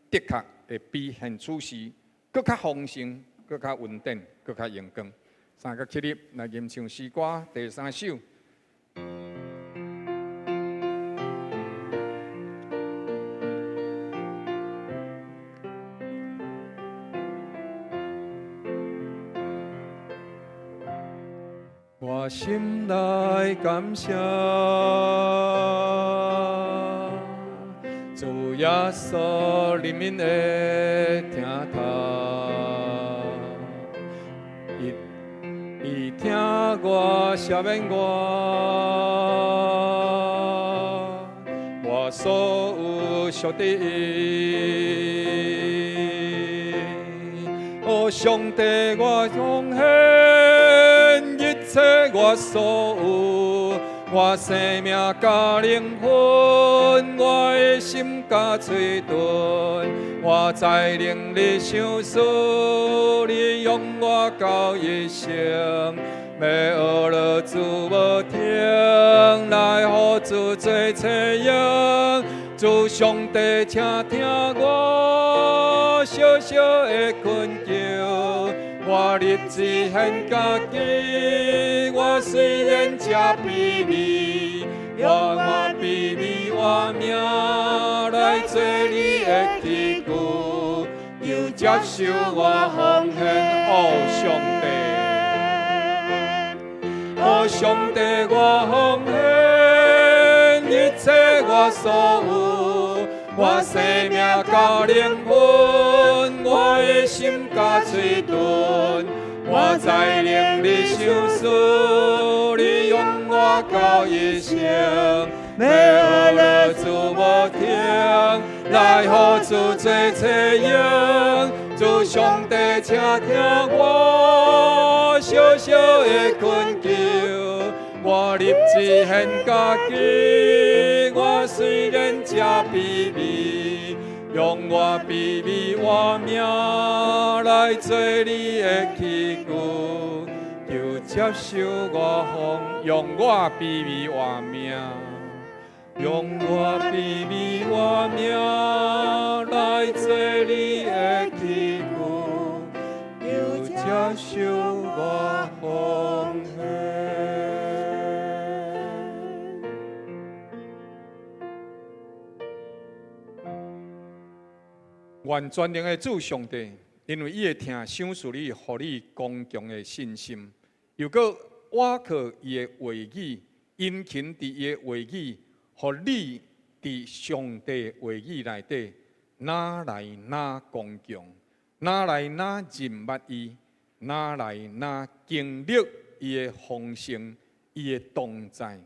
的確會比現此時閣較豐盛、閣較穩定、閣較榮光。三個起立來吟唱詩歌第三首。我心內感謝主耶穌憐憫的疼痛，伊伊疼我，赦免我，我所有屬佇伊。哦，上帝，我奉獻一切我所有，我生命佮靈魂，我的心佮喙唇，我才能你賞賜，你用我到一生，欲學樂主無停，來予主做冊用。主上帝，請聽我小小的懇求，我立志獻家己，我雖然這卑微，我我卑微活命來做你的器具，求接受我奉獻，哦，上帝，哦，上帝，我奉獻一切我所有，我生命佮靈魂，我的心佮喙唇，我才能你賞賜，你用我到一生，欲學樂主無停，來予主做冊用，主上帝，請聽我小小的懇求，我立志獻家己，我雖然這卑微，用我卑微活命來做你的器具，求接受我奉，用我卑微活命，用我卑微活命來做你的器具，求接受我奉獻。願全能的主上帝，因為伊的疼賞賜你，予你剛強的信心，又閣倚靠伊的話語，殷勤佇伊的話語，予你佇上帝話語內底，愈來愈剛強，愈來愈認捌伊，愈來愈經歷伊的豐盛，伊的同在，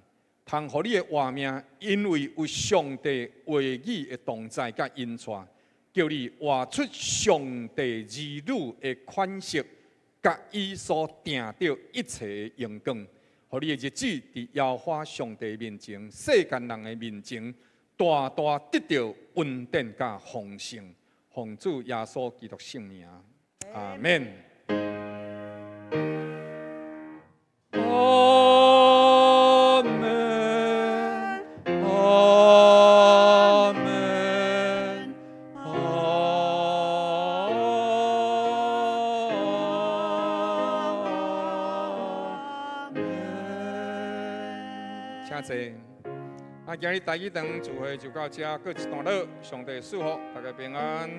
通予你的活命，因為有上帝話語的同在佮引帶。叫你活出上帝兒女的款式，佮伊所定著一切的榮光，予你的日子佇耶和華上帝面前、世間人的面前，大大得著恩典佮豐盛。奉主耶穌基督聖名，阿們。阿們，阿們，阿們。遮濟。啊，今日台語堂聚會就到遮，閣一段落，上帝賜福，大家平安。